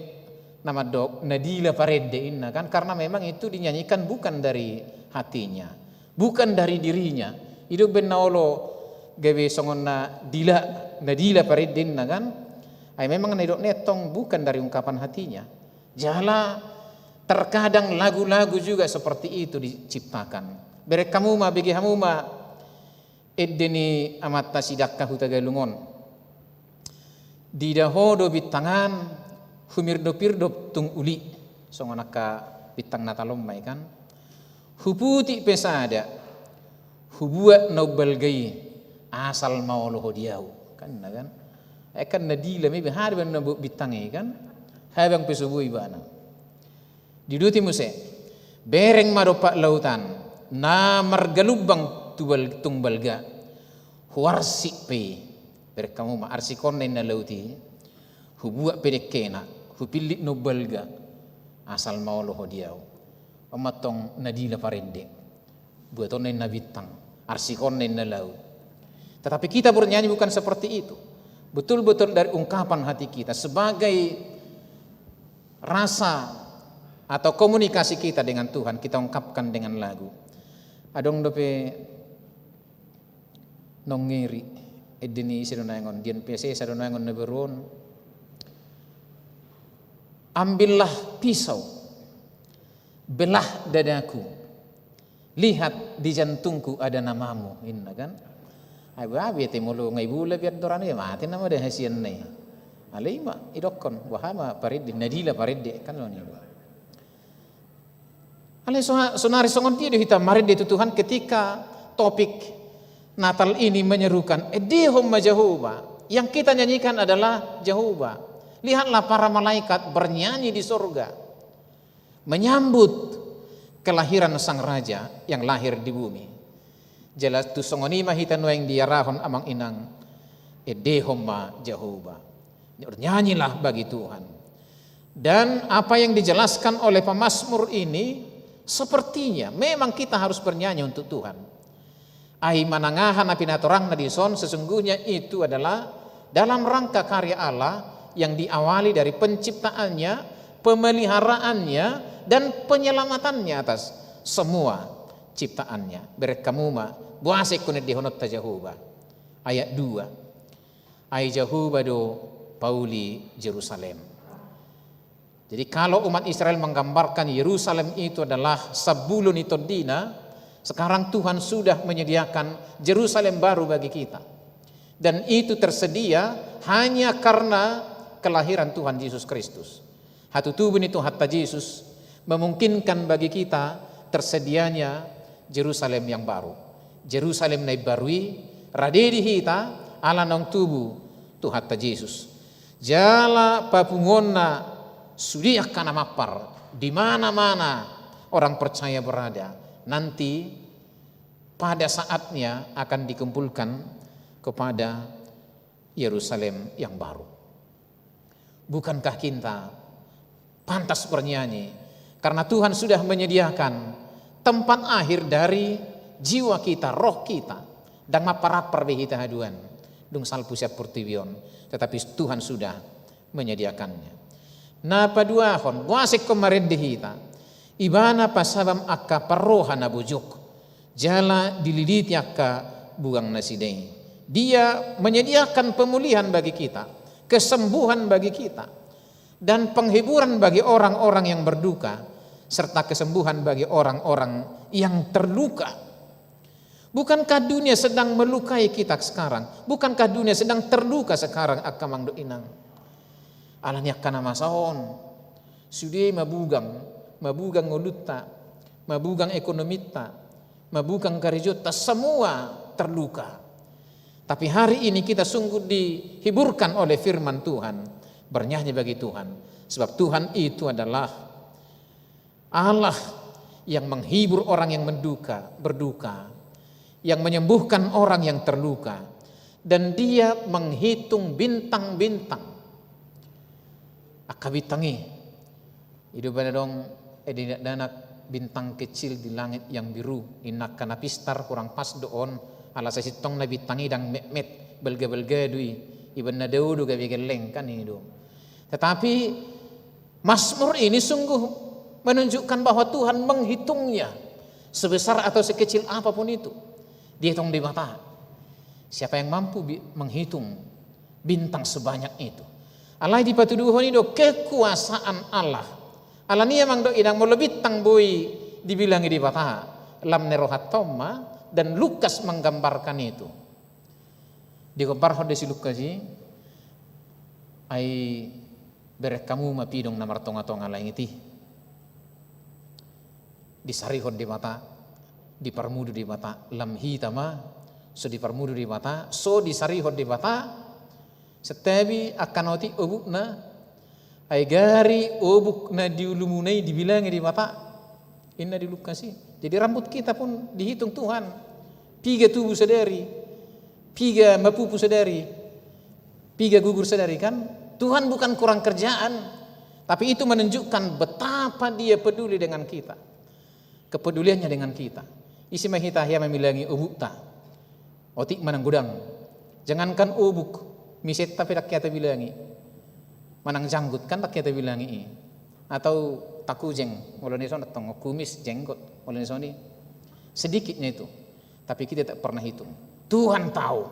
na mandok, na dila parende inna kan, karena memang itu dinyanyikan bukan dari hatinya, bukan dari dirinya. I do umbahen na olo gabe songon na dila, na dila parende inna kan. Ai memang na nidok ni antong bukan dari ungkapan hatinya. Jala terkadang lagu-lagu juga seperti itu diciptakan. Bereng hamu ma, bege hamu ma ende ni amanta si Dangka Hutagalung on. Diida ho do bintang an, humirdopirdop tung uli, songon angka bintang Natal on ma i kan. Huputik pe sada, hubuat na umbalga i, asal ma olo ho di ahu. Kan, na kan? Eh, kan na dila ma iba, hada ba na bintang i kan? Habang pe so boi ibana. Diuduti muse. Bereng ma dompak lautan, na margalumbang tu bal-, tung balga. Huarsik pe i, bereng hamu ma, arsikonna inna laut i, hubuat pe dengkena, hupillit na umbalga, asal ma olo ho di ahu. On ma antong na dila parende, buatonna inna bintang, arsikonna inna laut. Tetapi kita bernyanyi bukan seperti itu. Betul-betul dari ungkapan hati kita sebagai rasa atau komunikasi kita dengan Tuhan, kita ungkapkan dengan lagu. Adong dope naung ngeri, ende ni ise do naeng on, di N P S S do naeng on na baru on. Ambillah pisau, belah dadaku, lihat di jantungku ada namamu, inna kan. Ai ba, biate molo nga i bola biar doran i, mate nama da hasianna i. Alai ma idokkon, boha ma parende, na dila parende kan on i. Alai so-, sonari songon dia do hita marende tu Tuhan ketika topik Natal ini menyerukan, "Endehon ma Jahowa." Yang kita nyanyikan adalah Jahowa. Lihatlah para malaikat bernyanyi di sorga, menyambut kelahiran Sang Raja yang lahir di bumi. Jelas tu songon i ma hita nuaeng diarahon amang inang, "Endehon ma Jahowa." Bernyanyilah bagi Tuhan. Dan apa yang dijelaskan oleh pemazmur ini, sepertinya memang kita harus bernyanyi untuk Tuhan. Ai manang aha na pinatorangna dison, sesungguhnya itu adalah dalam rangka karya Allah yang diawali dari penciptaannya, pemeliharaannya, dan penyelamatannya atas semua ciptaannya. Bereng hamu ma, boasa ingkon endehononta Jahowa. Ayat dua. Ai Jahowa do pauli Jerusalem. Jadi, kalau umat Israel menggambarkan Yerusalem itu adalah sabulu ni tondina, sekarang Tuhan sudah menyediakan Jerusalem baru bagi kita. Dan itu tersedia hanya karena kelahiran Tuhan Yesus Kristus. Hatutubu ni Tuhanta Jesus memungkinkan bagi kita tersedianya Jerusalem yang baru. Jerusalem na imbaru i rade di hita ala naung tubu Tuhanta Jesus. Jala papunguonna sude angka na mampar, di mana-mana orang percaya berada, nanti pada saatnya akan dikumpulkan kepada Yerusalem yang baru. Bukankah kita pantas bernyanyi? Karena Tuhan sudah menyediakan tempat akhir dari jiwa kita, roh kita. Ndang mampar-ampar be hita haduan, dung salpu sian portibi on. Tetapi Tuhan sudah menyediakannya. Na paduahon, boasa ingkon marende hita? Ibana pasabam angka parroha na bojok, jala dililiti angka bugang nasida i. Dia menyediakan pemulihan bagi kita, kesembuhan bagi kita, dan penghiburan bagi orang-orang yang berduka, serta kesembuhan bagi orang-orang yang terluka. Bukankah dunia sedang melukai kita sekarang? Bukankah dunia sedang terluka sekarang, angka amang dohot inang? Ala ni angka na masa on, sude mabugang, mabugang ngolunta, mabugang ekonominta, mabugang karejota, semua terluka. Tapi hari ini kita sungguh dihiburkan oleh firman Tuhan. Bernyanyi bagi Tuhan. Sebab Tuhan itu adalah Allah yang menghibur orang yang menduka, berduka, yang menyembuhkan orang yang terluka, dan Dia menghitung bintang-bintang. Angka bintang i, i do umbahen adong, eh, di dakdanak bintang kecil di langit yang biru, inna angka na pistar, kurang pas do on, ala sasintongna bintang i ndang metmet, balga-balga do i, ibana dao do gabe gelleng kan i do. Tetapi Mazmur ini sungguh menunjukkan bahwa Tuhan menghitungnya, sebesar atau sekecil apapun itu. Dietong Debata. Siapa yang mampu bi-, menghitung bintang sebanyak itu? Alai dipatuduhon i do kekuasaan Allah. Ala ni i amang dohot inang, molo bintang boi dibilangi Debata, lam ni rohanta on ma, dan Lukas menggambarkan itu. Digambarhon do si Lukas i, ai bereng hamu ma pidong na martonga-tonga langit i. Disarihon Debata, diparmudu Debata, lam hita ma, so diparmudu Debata, so disarihon Debata, santabi angka na otik obukna, ai gari obuk na di ulumuna i dibilangi Debata. Inna di Lukas i. Jadi rambut kita pun dihitung Tuhan. Piga tubu sadari, piga mapupu sadari, piga gugur sadari kan. Tuhan bukan kurang kerjaan, tapi itu menunjukkan betapa Dia peduli dengan kita. Kepeduliannya dengan kita. Ise ma hita hea mamilangi obukta. Otik manang godang. Jangankan obuk, misetta pe dang hea tabilangi. Manang janggut kan dang hea tabilangi i. Atau takujeng, molo ni son tong kumis, jenggot, molo ni son i. Sedikitnya itu. Tapi kita tak pernah hitung. Tuhan tahu.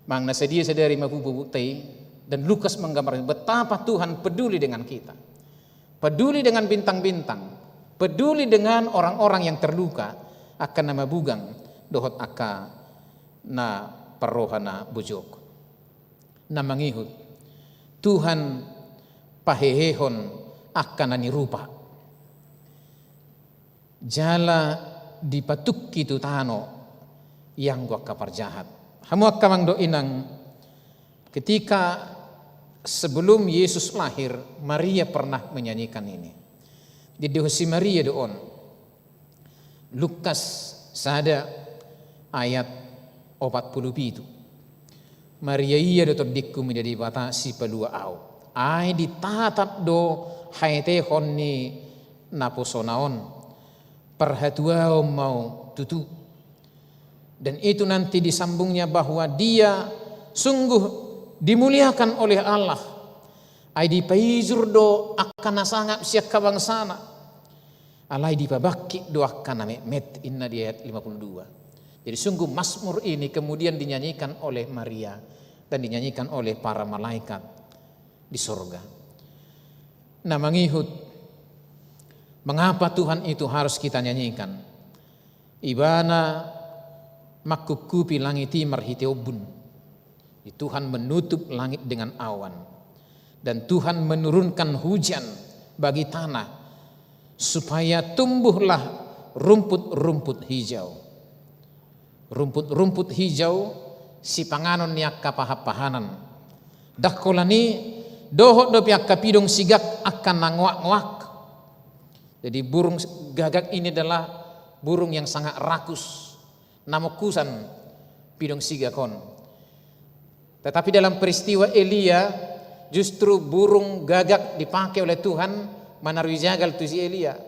Manang na sadia sadari mapupu obukta i, dan Lukas menggambarkan betapa Tuhan peduli dengan kita. Peduli dengan bintang-bintang, peduli dengan orang-orang yang terluka, angka na mabugang dohot angka na parroha na bojok. Na mangihut, Tuhan pahehehon angka na nirupa. Jala dipatungki tu tano ianggo angka parjahat. Hamu angka amang dohot inang, ketika sebelum Yesus lahir, Maria pernah menyanyikan ini. Didok si Maria do on. Lukas sada ayat opat pulu pitu. Maria ia do tondingku mida Debata sipalua au. Ai ditatap do haetehon ni naposona on. Parhatuaon ma au tutu. Dan itu nanti disambungnya bahwa dia sungguh dimuliakan oleh Allah. Ai dipaijur do angka na sangap sian habangsana. Alai dipabangkit do angka na metmet, inna di ayat lima puluh dua. Jadi sungguh Mazmur ini kemudian dinyanyikan oleh Maria dan dinyanyikan oleh para malaikat di sorga. Na mangihut, mengapa Tuhan itu harus kita nyanyikan? Ibana mangkupkupi langit i marhite ombun. Tuhan menutup langit dengan awan. Dan Tuhan menurunkan hujan bagi tanah, supaya tumbuhlah rumput-rumput hijau. Rumput-rumput hijau, sipanganon ni angka pahanpahanan. Dang holan i, dohot dope angka pidong sigak angka na ngoak-ngoak. Jadi burung gagak ini adalah burung yang sangat rakus. Na mongkusan pidong sigak on. Tetapi dalam peristiwa Elia, justru burung gagak dipakai oleh Tuhan manarui jagal tu si Elia.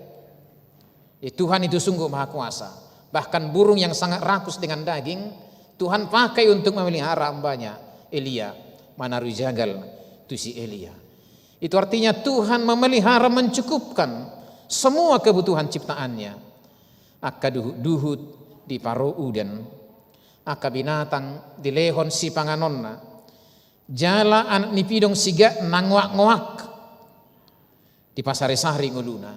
Ya, Tuhan itu sungguh maha kuasa. Bahkan burung yang sangat rakus dengan daging, Tuhan pakai untuk memelihara hambanya Elia, manarui jagal tu si Elia. Itu artinya Tuhan memelihara, mencukupkan semua kebutuhan ciptaannya. Angka duhut-duhut diparo udan, angka binatang dilehon sipanganonna, jala anak ni pidong sigak na ngoak-ngoak dipasari-sari ngoluna.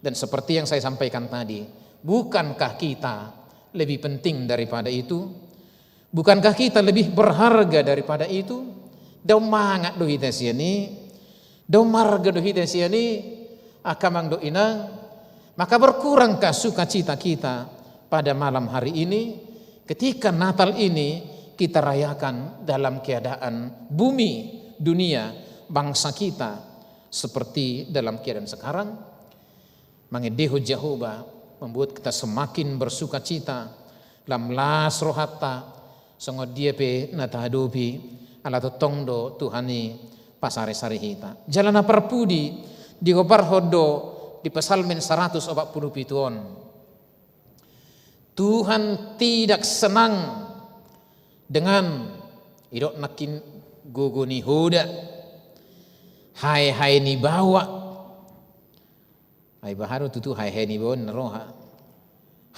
Dan seperti yang saya sampaikan tadi, bukankah kita lebih penting daripada itu? Bukankah kita lebih berharga daripada itu? Dao mangat do hita sian i, dao marga do hita sian i, angka amang dohot inang. Maka berkurangkah sukacita kita pada malam hari ini, ketika Natal ini kita rayakan dalam keadaan bumi, dunia, bangsa kita seperti dalam keadaan sekarang? Mangendehon Jahowa membuat kita semakin bersukacita, lam las rohanta, songon dia pe na tahadopi, ala tongtong do Tuhan i pasari-sari hita. Jala na parpudi, digobarhon do di Psalmen saratus opat pulu pitu on. Tuhan tidak senang dengan, idok nangkin, gogo ni hoda, hae-hae ni baoa. Ai baha do tutu hae-hae ni baoa na roha.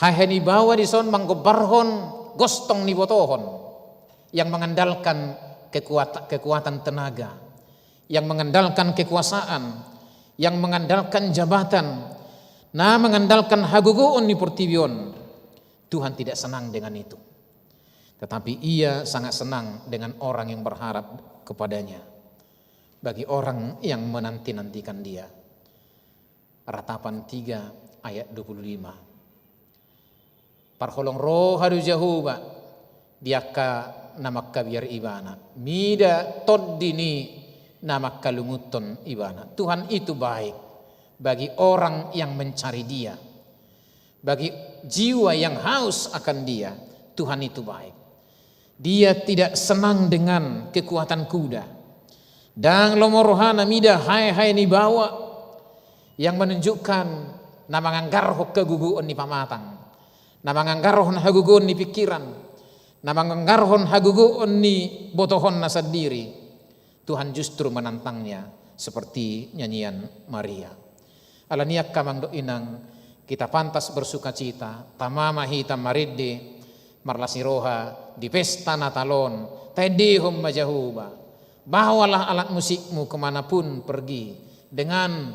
Hae-hae ni baoa dison manggombarhon gostong ni botohon yang mengandalkan kekuat-, kekuatan tenaga, yang mengandalkan kekuasaan, yang mengandalkan jabatan, na mengandalkan hagogoon ni portibi on. Tuhan tidak senang dengan itu. Tetapi Ia sangat senang dengan orang yang berharap kepada-Nya. Bagi orang yang menanti-nantikan Dia. Ratapan tiga ayat dua puluh lima. Parholong roha do Jahowa di angka na mangkabiar Ibana, mida tondi ni na mangkalungunhon Ibana. Tuhan itu baik. Bagi orang yang mencari Dia, bagi jiwa yang haus akan Dia, Tuhan itu baik. Dia tidak senang dengan kekuatan kuda. Ndang lomo rohana mida hae-hae ni baoa, yang menunjukkan na manganggarhon hagogoon ni pamatang, na manganggarhon hagogoon ni pingkiran, na manganggarhon hagogoon ni botohonna sandiri. Tuhan justru menantangnya seperti nyanyian Maria. Alani i angka amang dohot inang, kita pantas bersukacita, tama ma hita marende, marlas ni roha di pesta Natal on, taendehon ma Jahowa. Bawalah alat musikmu ke mana pun pergi dengan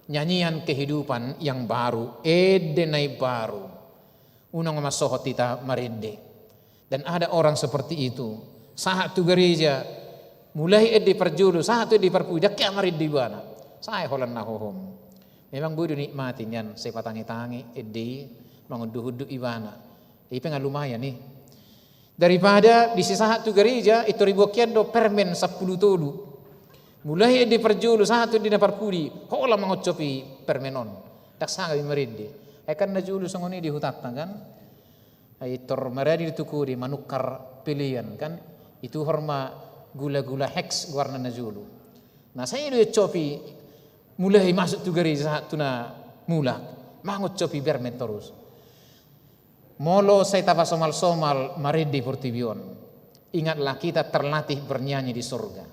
nyanyian kehidupan yang baru, ende na imbaru. Unang masohot hita marende. Dan ada orang seperti itu. Sahat tu gareja, mulai ende parjolo, sahat tu ende parpudi, ndang hea marende ibana. Sae holan na hohom. Memang boi do nikmati nian, sai patangi-tangi ende i, mangunduk-unduk ibana. I pe nga lumayan i. Daripada disi sahat tu gareja, pintor diboan hian do permen sampulu tolu. Mulai ende parjolo sahat tu ende na parpudi, holan mangoncopi permen on. Ndang sangap i marende. Ai kan na jolo songon i di hutanta kan. Ai pintor maradi do tu kode manukar pelean kan. Ituhor ma gula-gula Hex goarna na jolo. Nah, sai do iancopi mulai masuk tu gareja sahat tu na mulak. Mangoncopi permen torus. Molo sai tapasomal-somal marende di portibi on, ingatlah kita terlatih bernyanyi di sorga.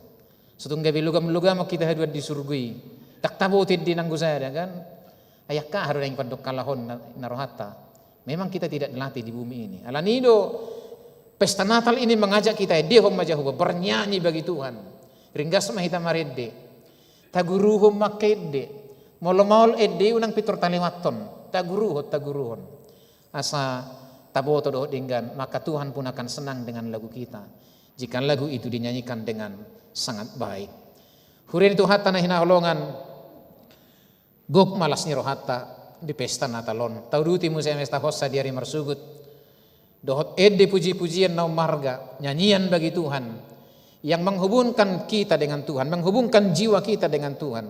Sotung gabe logam-logamon hita haduan di surgo i, ndang taboto ende nanggo sada kan. Ai angka aha do naeng pandok halak on na, na rohanta. Memang kita tidak dilatih di bumi ini. Alani i do pesta Natal ini mengajak kita, endehon ma Jahowa, bernyanyi bagi Tuhan. Ringgas ma hita marende. Taguruhon ma angka ende. Molo maol ende i unang pintor talewathon. Taguruhon, taguruhon. Asa taboto dohot denggan, maka Tuhan pun akan senang dengan lagu kita. Jika lagu itu dinyanyikan dengan sangat baik. Huria ni Tuhanta na hinaholongan, gok ma las ni rohanta di pesta Natal on. Tauduti muse eme tauhonsa di ari marsogot. Dohot ende puji-pujian na ummarga, nyanyian bagi Tuhan, yang menghubungkan kita dengan Tuhan, menghubungkan jiwa kita dengan Tuhan.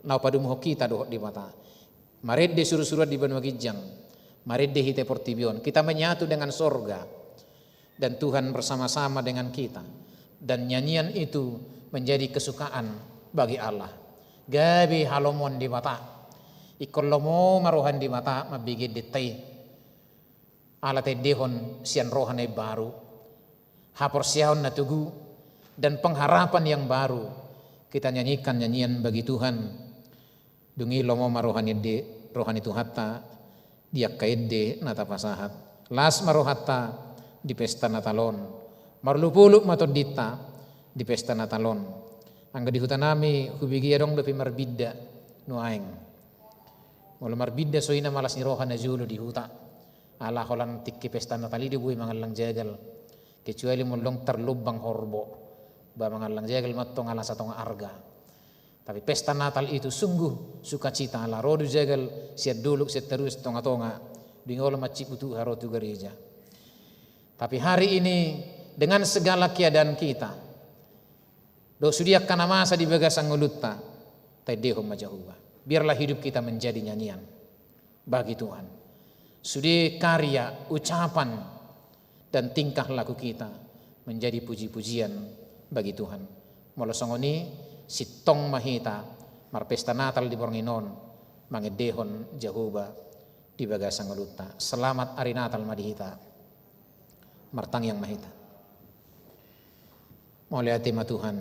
Na padomuhon hita dohot Debata. Marende suru-suruan di banua ginjang, marende hita di portibi on, kita menyatu dengan sorga, dan Tuhan bersama-sama dengan kita, dan nyanyian itu menjadi kesukaan bagi Allah. Gabe halomoan Debata. Ingkon lomo ma roha ni Debata mambege endenta i. Ala taendehon sian roha na imbaru, haporseaon na togu, dan pengharapan yang baru. Kita nyanyikan nyanyian bagi Tuhan. Dung i lomo ma roha ni ende, roha ni Tuhanta di angka ende na tapasahat. Las ma rohanta di pesta Natal on. Marolopolop ma tondinta di pesta Natal on. Anggo di hutanami hubege adong dope marbinda nuaeng. Molo marbinda songon i na malas ni roha na jolo di huta. Ala holan tingki pesta Natal i do boi mangallang jagal. Kecuali molo adong tarlumbang horbo, ba mangallang jagal ma antong ala satonga arga. Tapi pesta Natal itu sungguh sukacita, ala ro do jagal sian dolok, sian toru, sian tonga-tonga, dung i olo mansai butuha ro tu gareja. Tapi hari ini, dengan segala keadaan kita, dohot sude angka na masa di bagasan ngolunta, taendehon ma Jahowa. Biarlah hidup kita menjadi nyanyian bagi Tuhan. Sude karya, ucapan, dan tingkah laku kita menjadi puji-pujian bagi Tuhan. Molo songon i, sintong ma hita marpesta Natal di borngin on, mangendehon Jahowa di bagasan ngolunta. Selamat Ari Natal ma di hita. Martangiang ma hita. Mauliate ma Tuhan,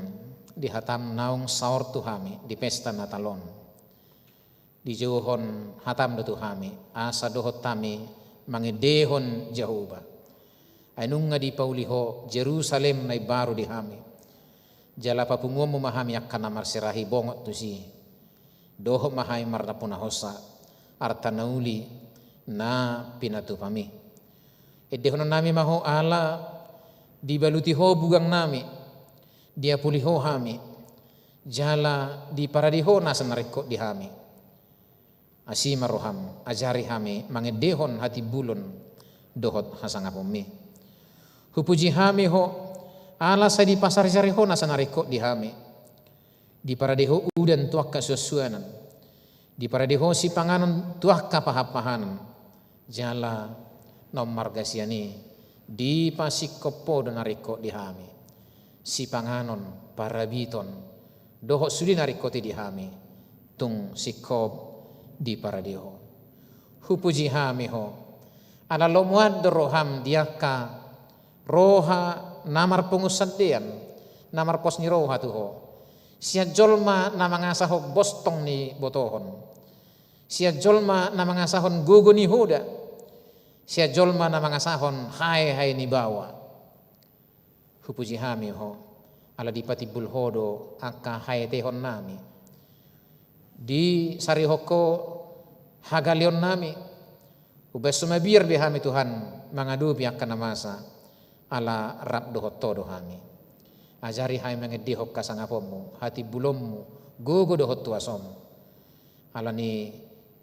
di hataM naung saor tu hami di pesta Natal on. Dijouhon hataM do tu hami, asa dohot hami mangendehon Jahowa. Ai nunga dipauli Ho Jerusalem na imbaru di hami. Jala papunguonMu ma hami angka na marserahi bongot tusi. Dohot ma hami marnapunahonsa arta na uli na pinatupami. Endehononnami ma Ho ala dibaluti Ho bugangnami, diapuli Ho hami, jala diparade Ho nasa na ringkot di hami. Asi ma rohaM, ajari hami mangendehon hatimbulon dohot hasangaponMi. Hupuji hami Ho, ala sai dipasarisari Ho nasa na ringkot di hami. Diparade Ho udan tu angka suansuanan. Diparade Ho sipanganon tu angka pahanpahanan, jala naung marga sian i dipasingkop Ho do na ringkot di hami sipanganon, parabiton, dohot sude na ringkot i di hami, tung singkop diparade Ho. Hupuji hami Ho, ala lomoan do roham di angka roha na marpungu sandean, na marpos ni roha tu Ho. Sian jolma na mangasahon bostong ni botohon, sian jolma na mangasahon gogo ni hoda, sian jolma na mangasahon haehae ni baoa. Hupuji hami Ho, ala dipatimbul Ho do angka haetehonnami, disarihon Ho hagaleonnami. Umbahen so mabiar be hami Tuhan mangadopi angka na masa, ala rap dohot Ho do hami. Ajari hami mangendehon hasangaponmu, hatimbulonmu, gogo dohot huasom. Alani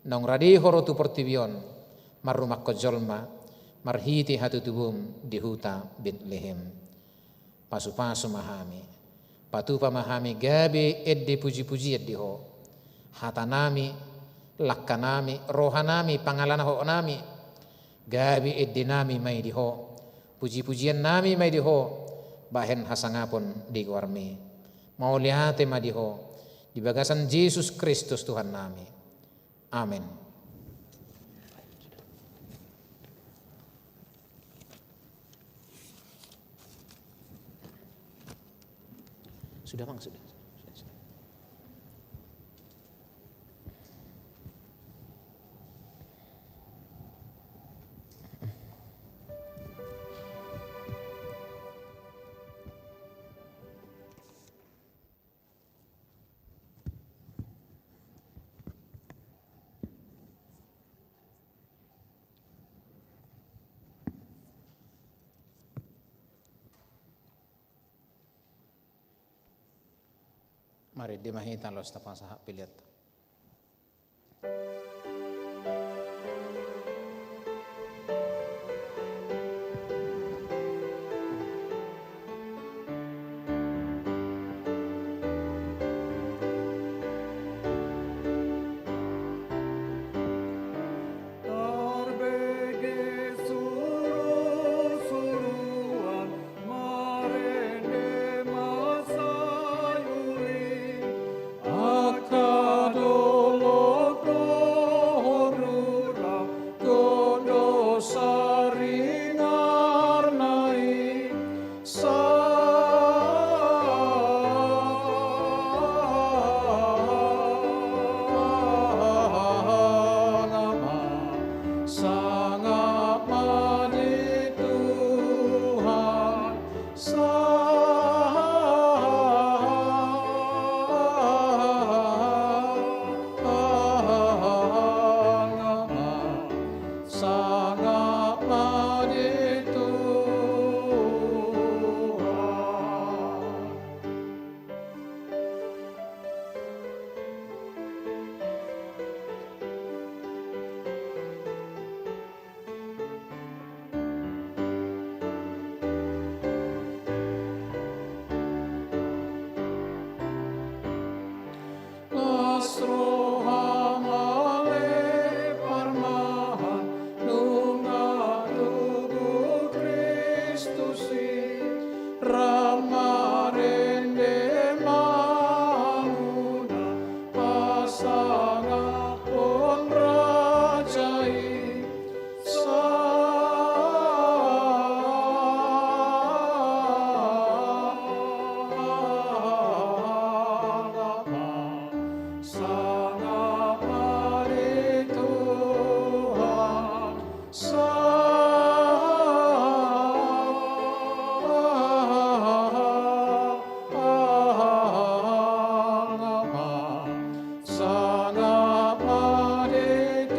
naung rade Ho ro tu portibi on, marrumangkon jolma marhite hatutubum di huta Betlehem. Pasupasu ma hami, patupa ma hami gabe ende pujipujian di Ho. Hatanami, langkanami, rohanami, pangalahonami, gabe endenami ma i di Ho, pujipujiannami ma i di Ho, bahen hasangapon di goarmi. Mauliate ma di Ho, di bagasan Jesus Kristus Tuhannami. Amen. Sudah, Bang, sudah. Sudah, sudah. Marende ma hita laos tapasahat pelean. Tarbege surusuruan, marende ma sai uli. Angka dolok dohot rura, tondo saringarna i. Sanga ma, sanga ma di Tuhan. Sanga ma, sanga ma di Tuhan. Las roham ale parmahan, nunga tubu Kristus i, rap marende ma hamuna, pasangaphon raja i. Sanga ma, sanga ma di Tuhan. Sanga ma, sanga ma di Tuhan.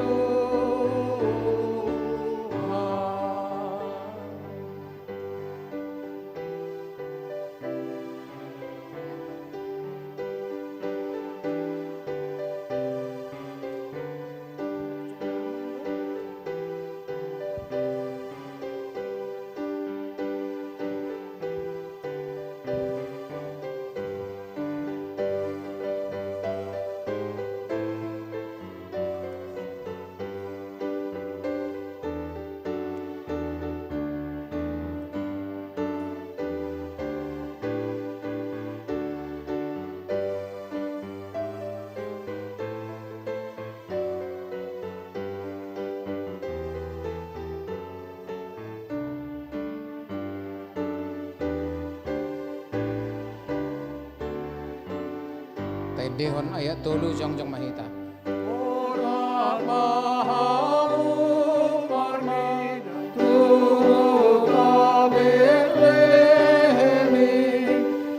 Dihon ayat tolu, jongjong ma hita. Ora ma hamu marnida tu huta Betlehem i,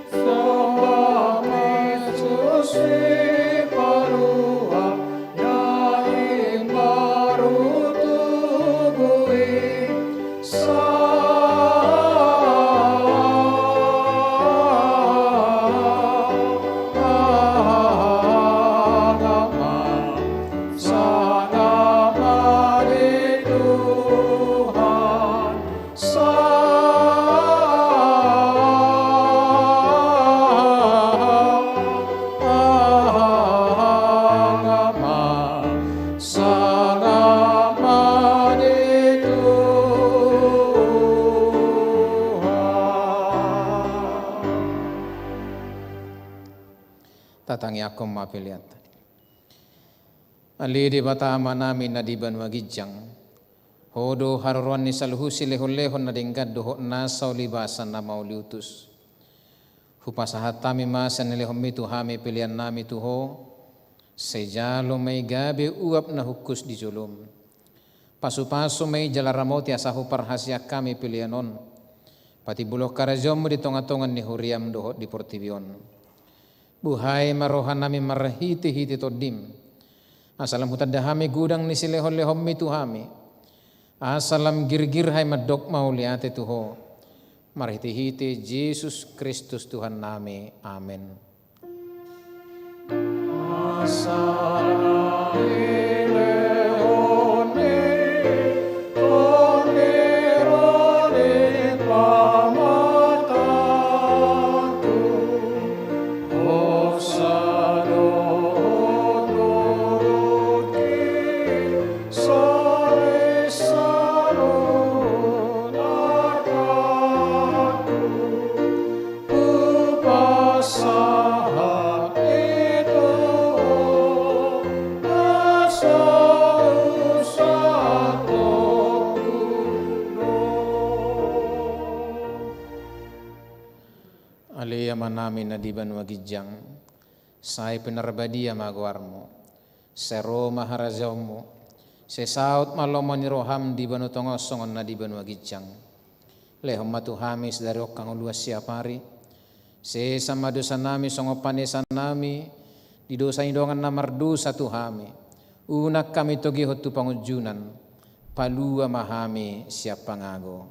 songon na manjou sipalua na imbaru tubu i. Sanga ma, sanga ma di Tuhan. Sanga ma, sanga ma di Tuhan. Tatangiangkon ma pelean ta. Ale Debata Amanami na di banua ginjang, Ho do haroroan ni saluhut silehonlehon na denggan dohot nasa ulibasa na mauliutus. Hupasahat hami ma sian na nilehonmi tu hami peleannami tu Ho, sai jalo ma i gabe uap na hungkus di jolom. Pasupasu ma i jala ramoti asa huparhaseang hami pelean on patimbulhon harajaonmu di tongatonga ni huriam dohot di portibi on. Buhai ma rohanami marhitehite Tondim, asa lam hutanda hami godang ni silehonlehonmi tu hami, asa lam girgir hami mandok mauliate tu Ho, marhitehite Jesus Kristus Tuhannami. Amen. Asa na nilehon ni Tondi ro di pamatangku, hosa do turutki, sari saluhut artangku. Hupasahat i tu Ho, na so husahatkonku do. Ale Amanami na di banua ginjang, sai pinarbadia ma goarmu. Sai ro ma harajaonmu. Sai saut ma lomo ni roham di banua tonga on songon na di banua ginjang. Lehon ma tu hami sadari on hangoluan siapari. Sesa ma dosanami songon panesanami di dosa ni dongan na mardosa tu hami. Unang hami togihon tu pangunjunan. Palua ma hami sian pangago.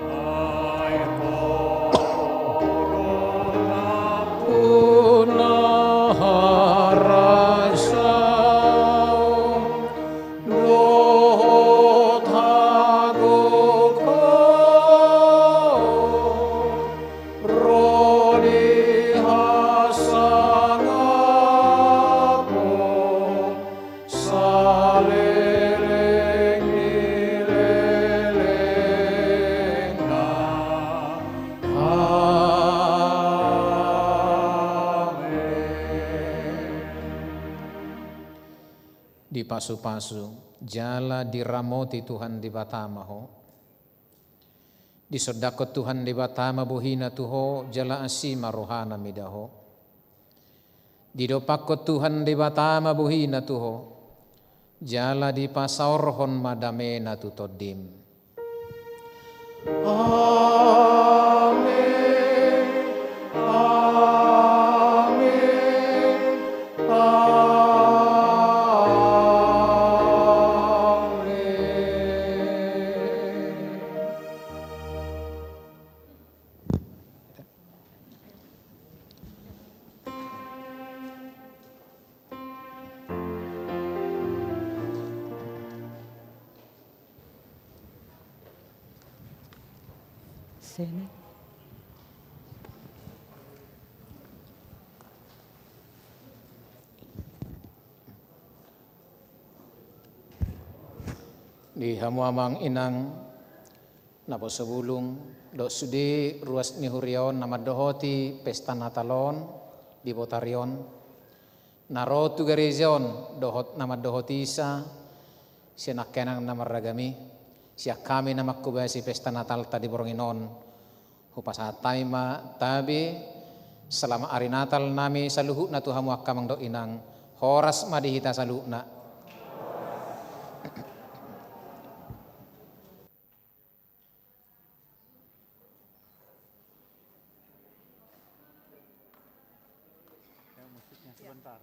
Ai Ho do nampuna harajaon dohot hagogoon, ro di hasangapon saleleng ni lelengna. Amen. Dipasupasu jala diramoti Tuhan Debata ma ho. Disondangkon Tuhan Debata ma bohina tu ho, jala asi ma rohana mida ho. Didompakkon Tuhan Debata ma bohina tu ho, jala dipasaorhon ma damena tu tondim. Amen. Amen. Amen. Sini. Di hamu amang inang, naposo bulung, dohot sude ruas ni huria on na mandohoti pesta Natal on di botari on, na ro tu gareja on dohot na mandohoti isa, sian angka inang na marragam i, sian hami na manghobasi pesta Natalta di borngin on, hupasahat hami ma tabe, Selamat ari Natal nami saluhutna tu hamu angka amang dohot inang. Horas ma di hita saluhutna. Ya, musiknya sebentar.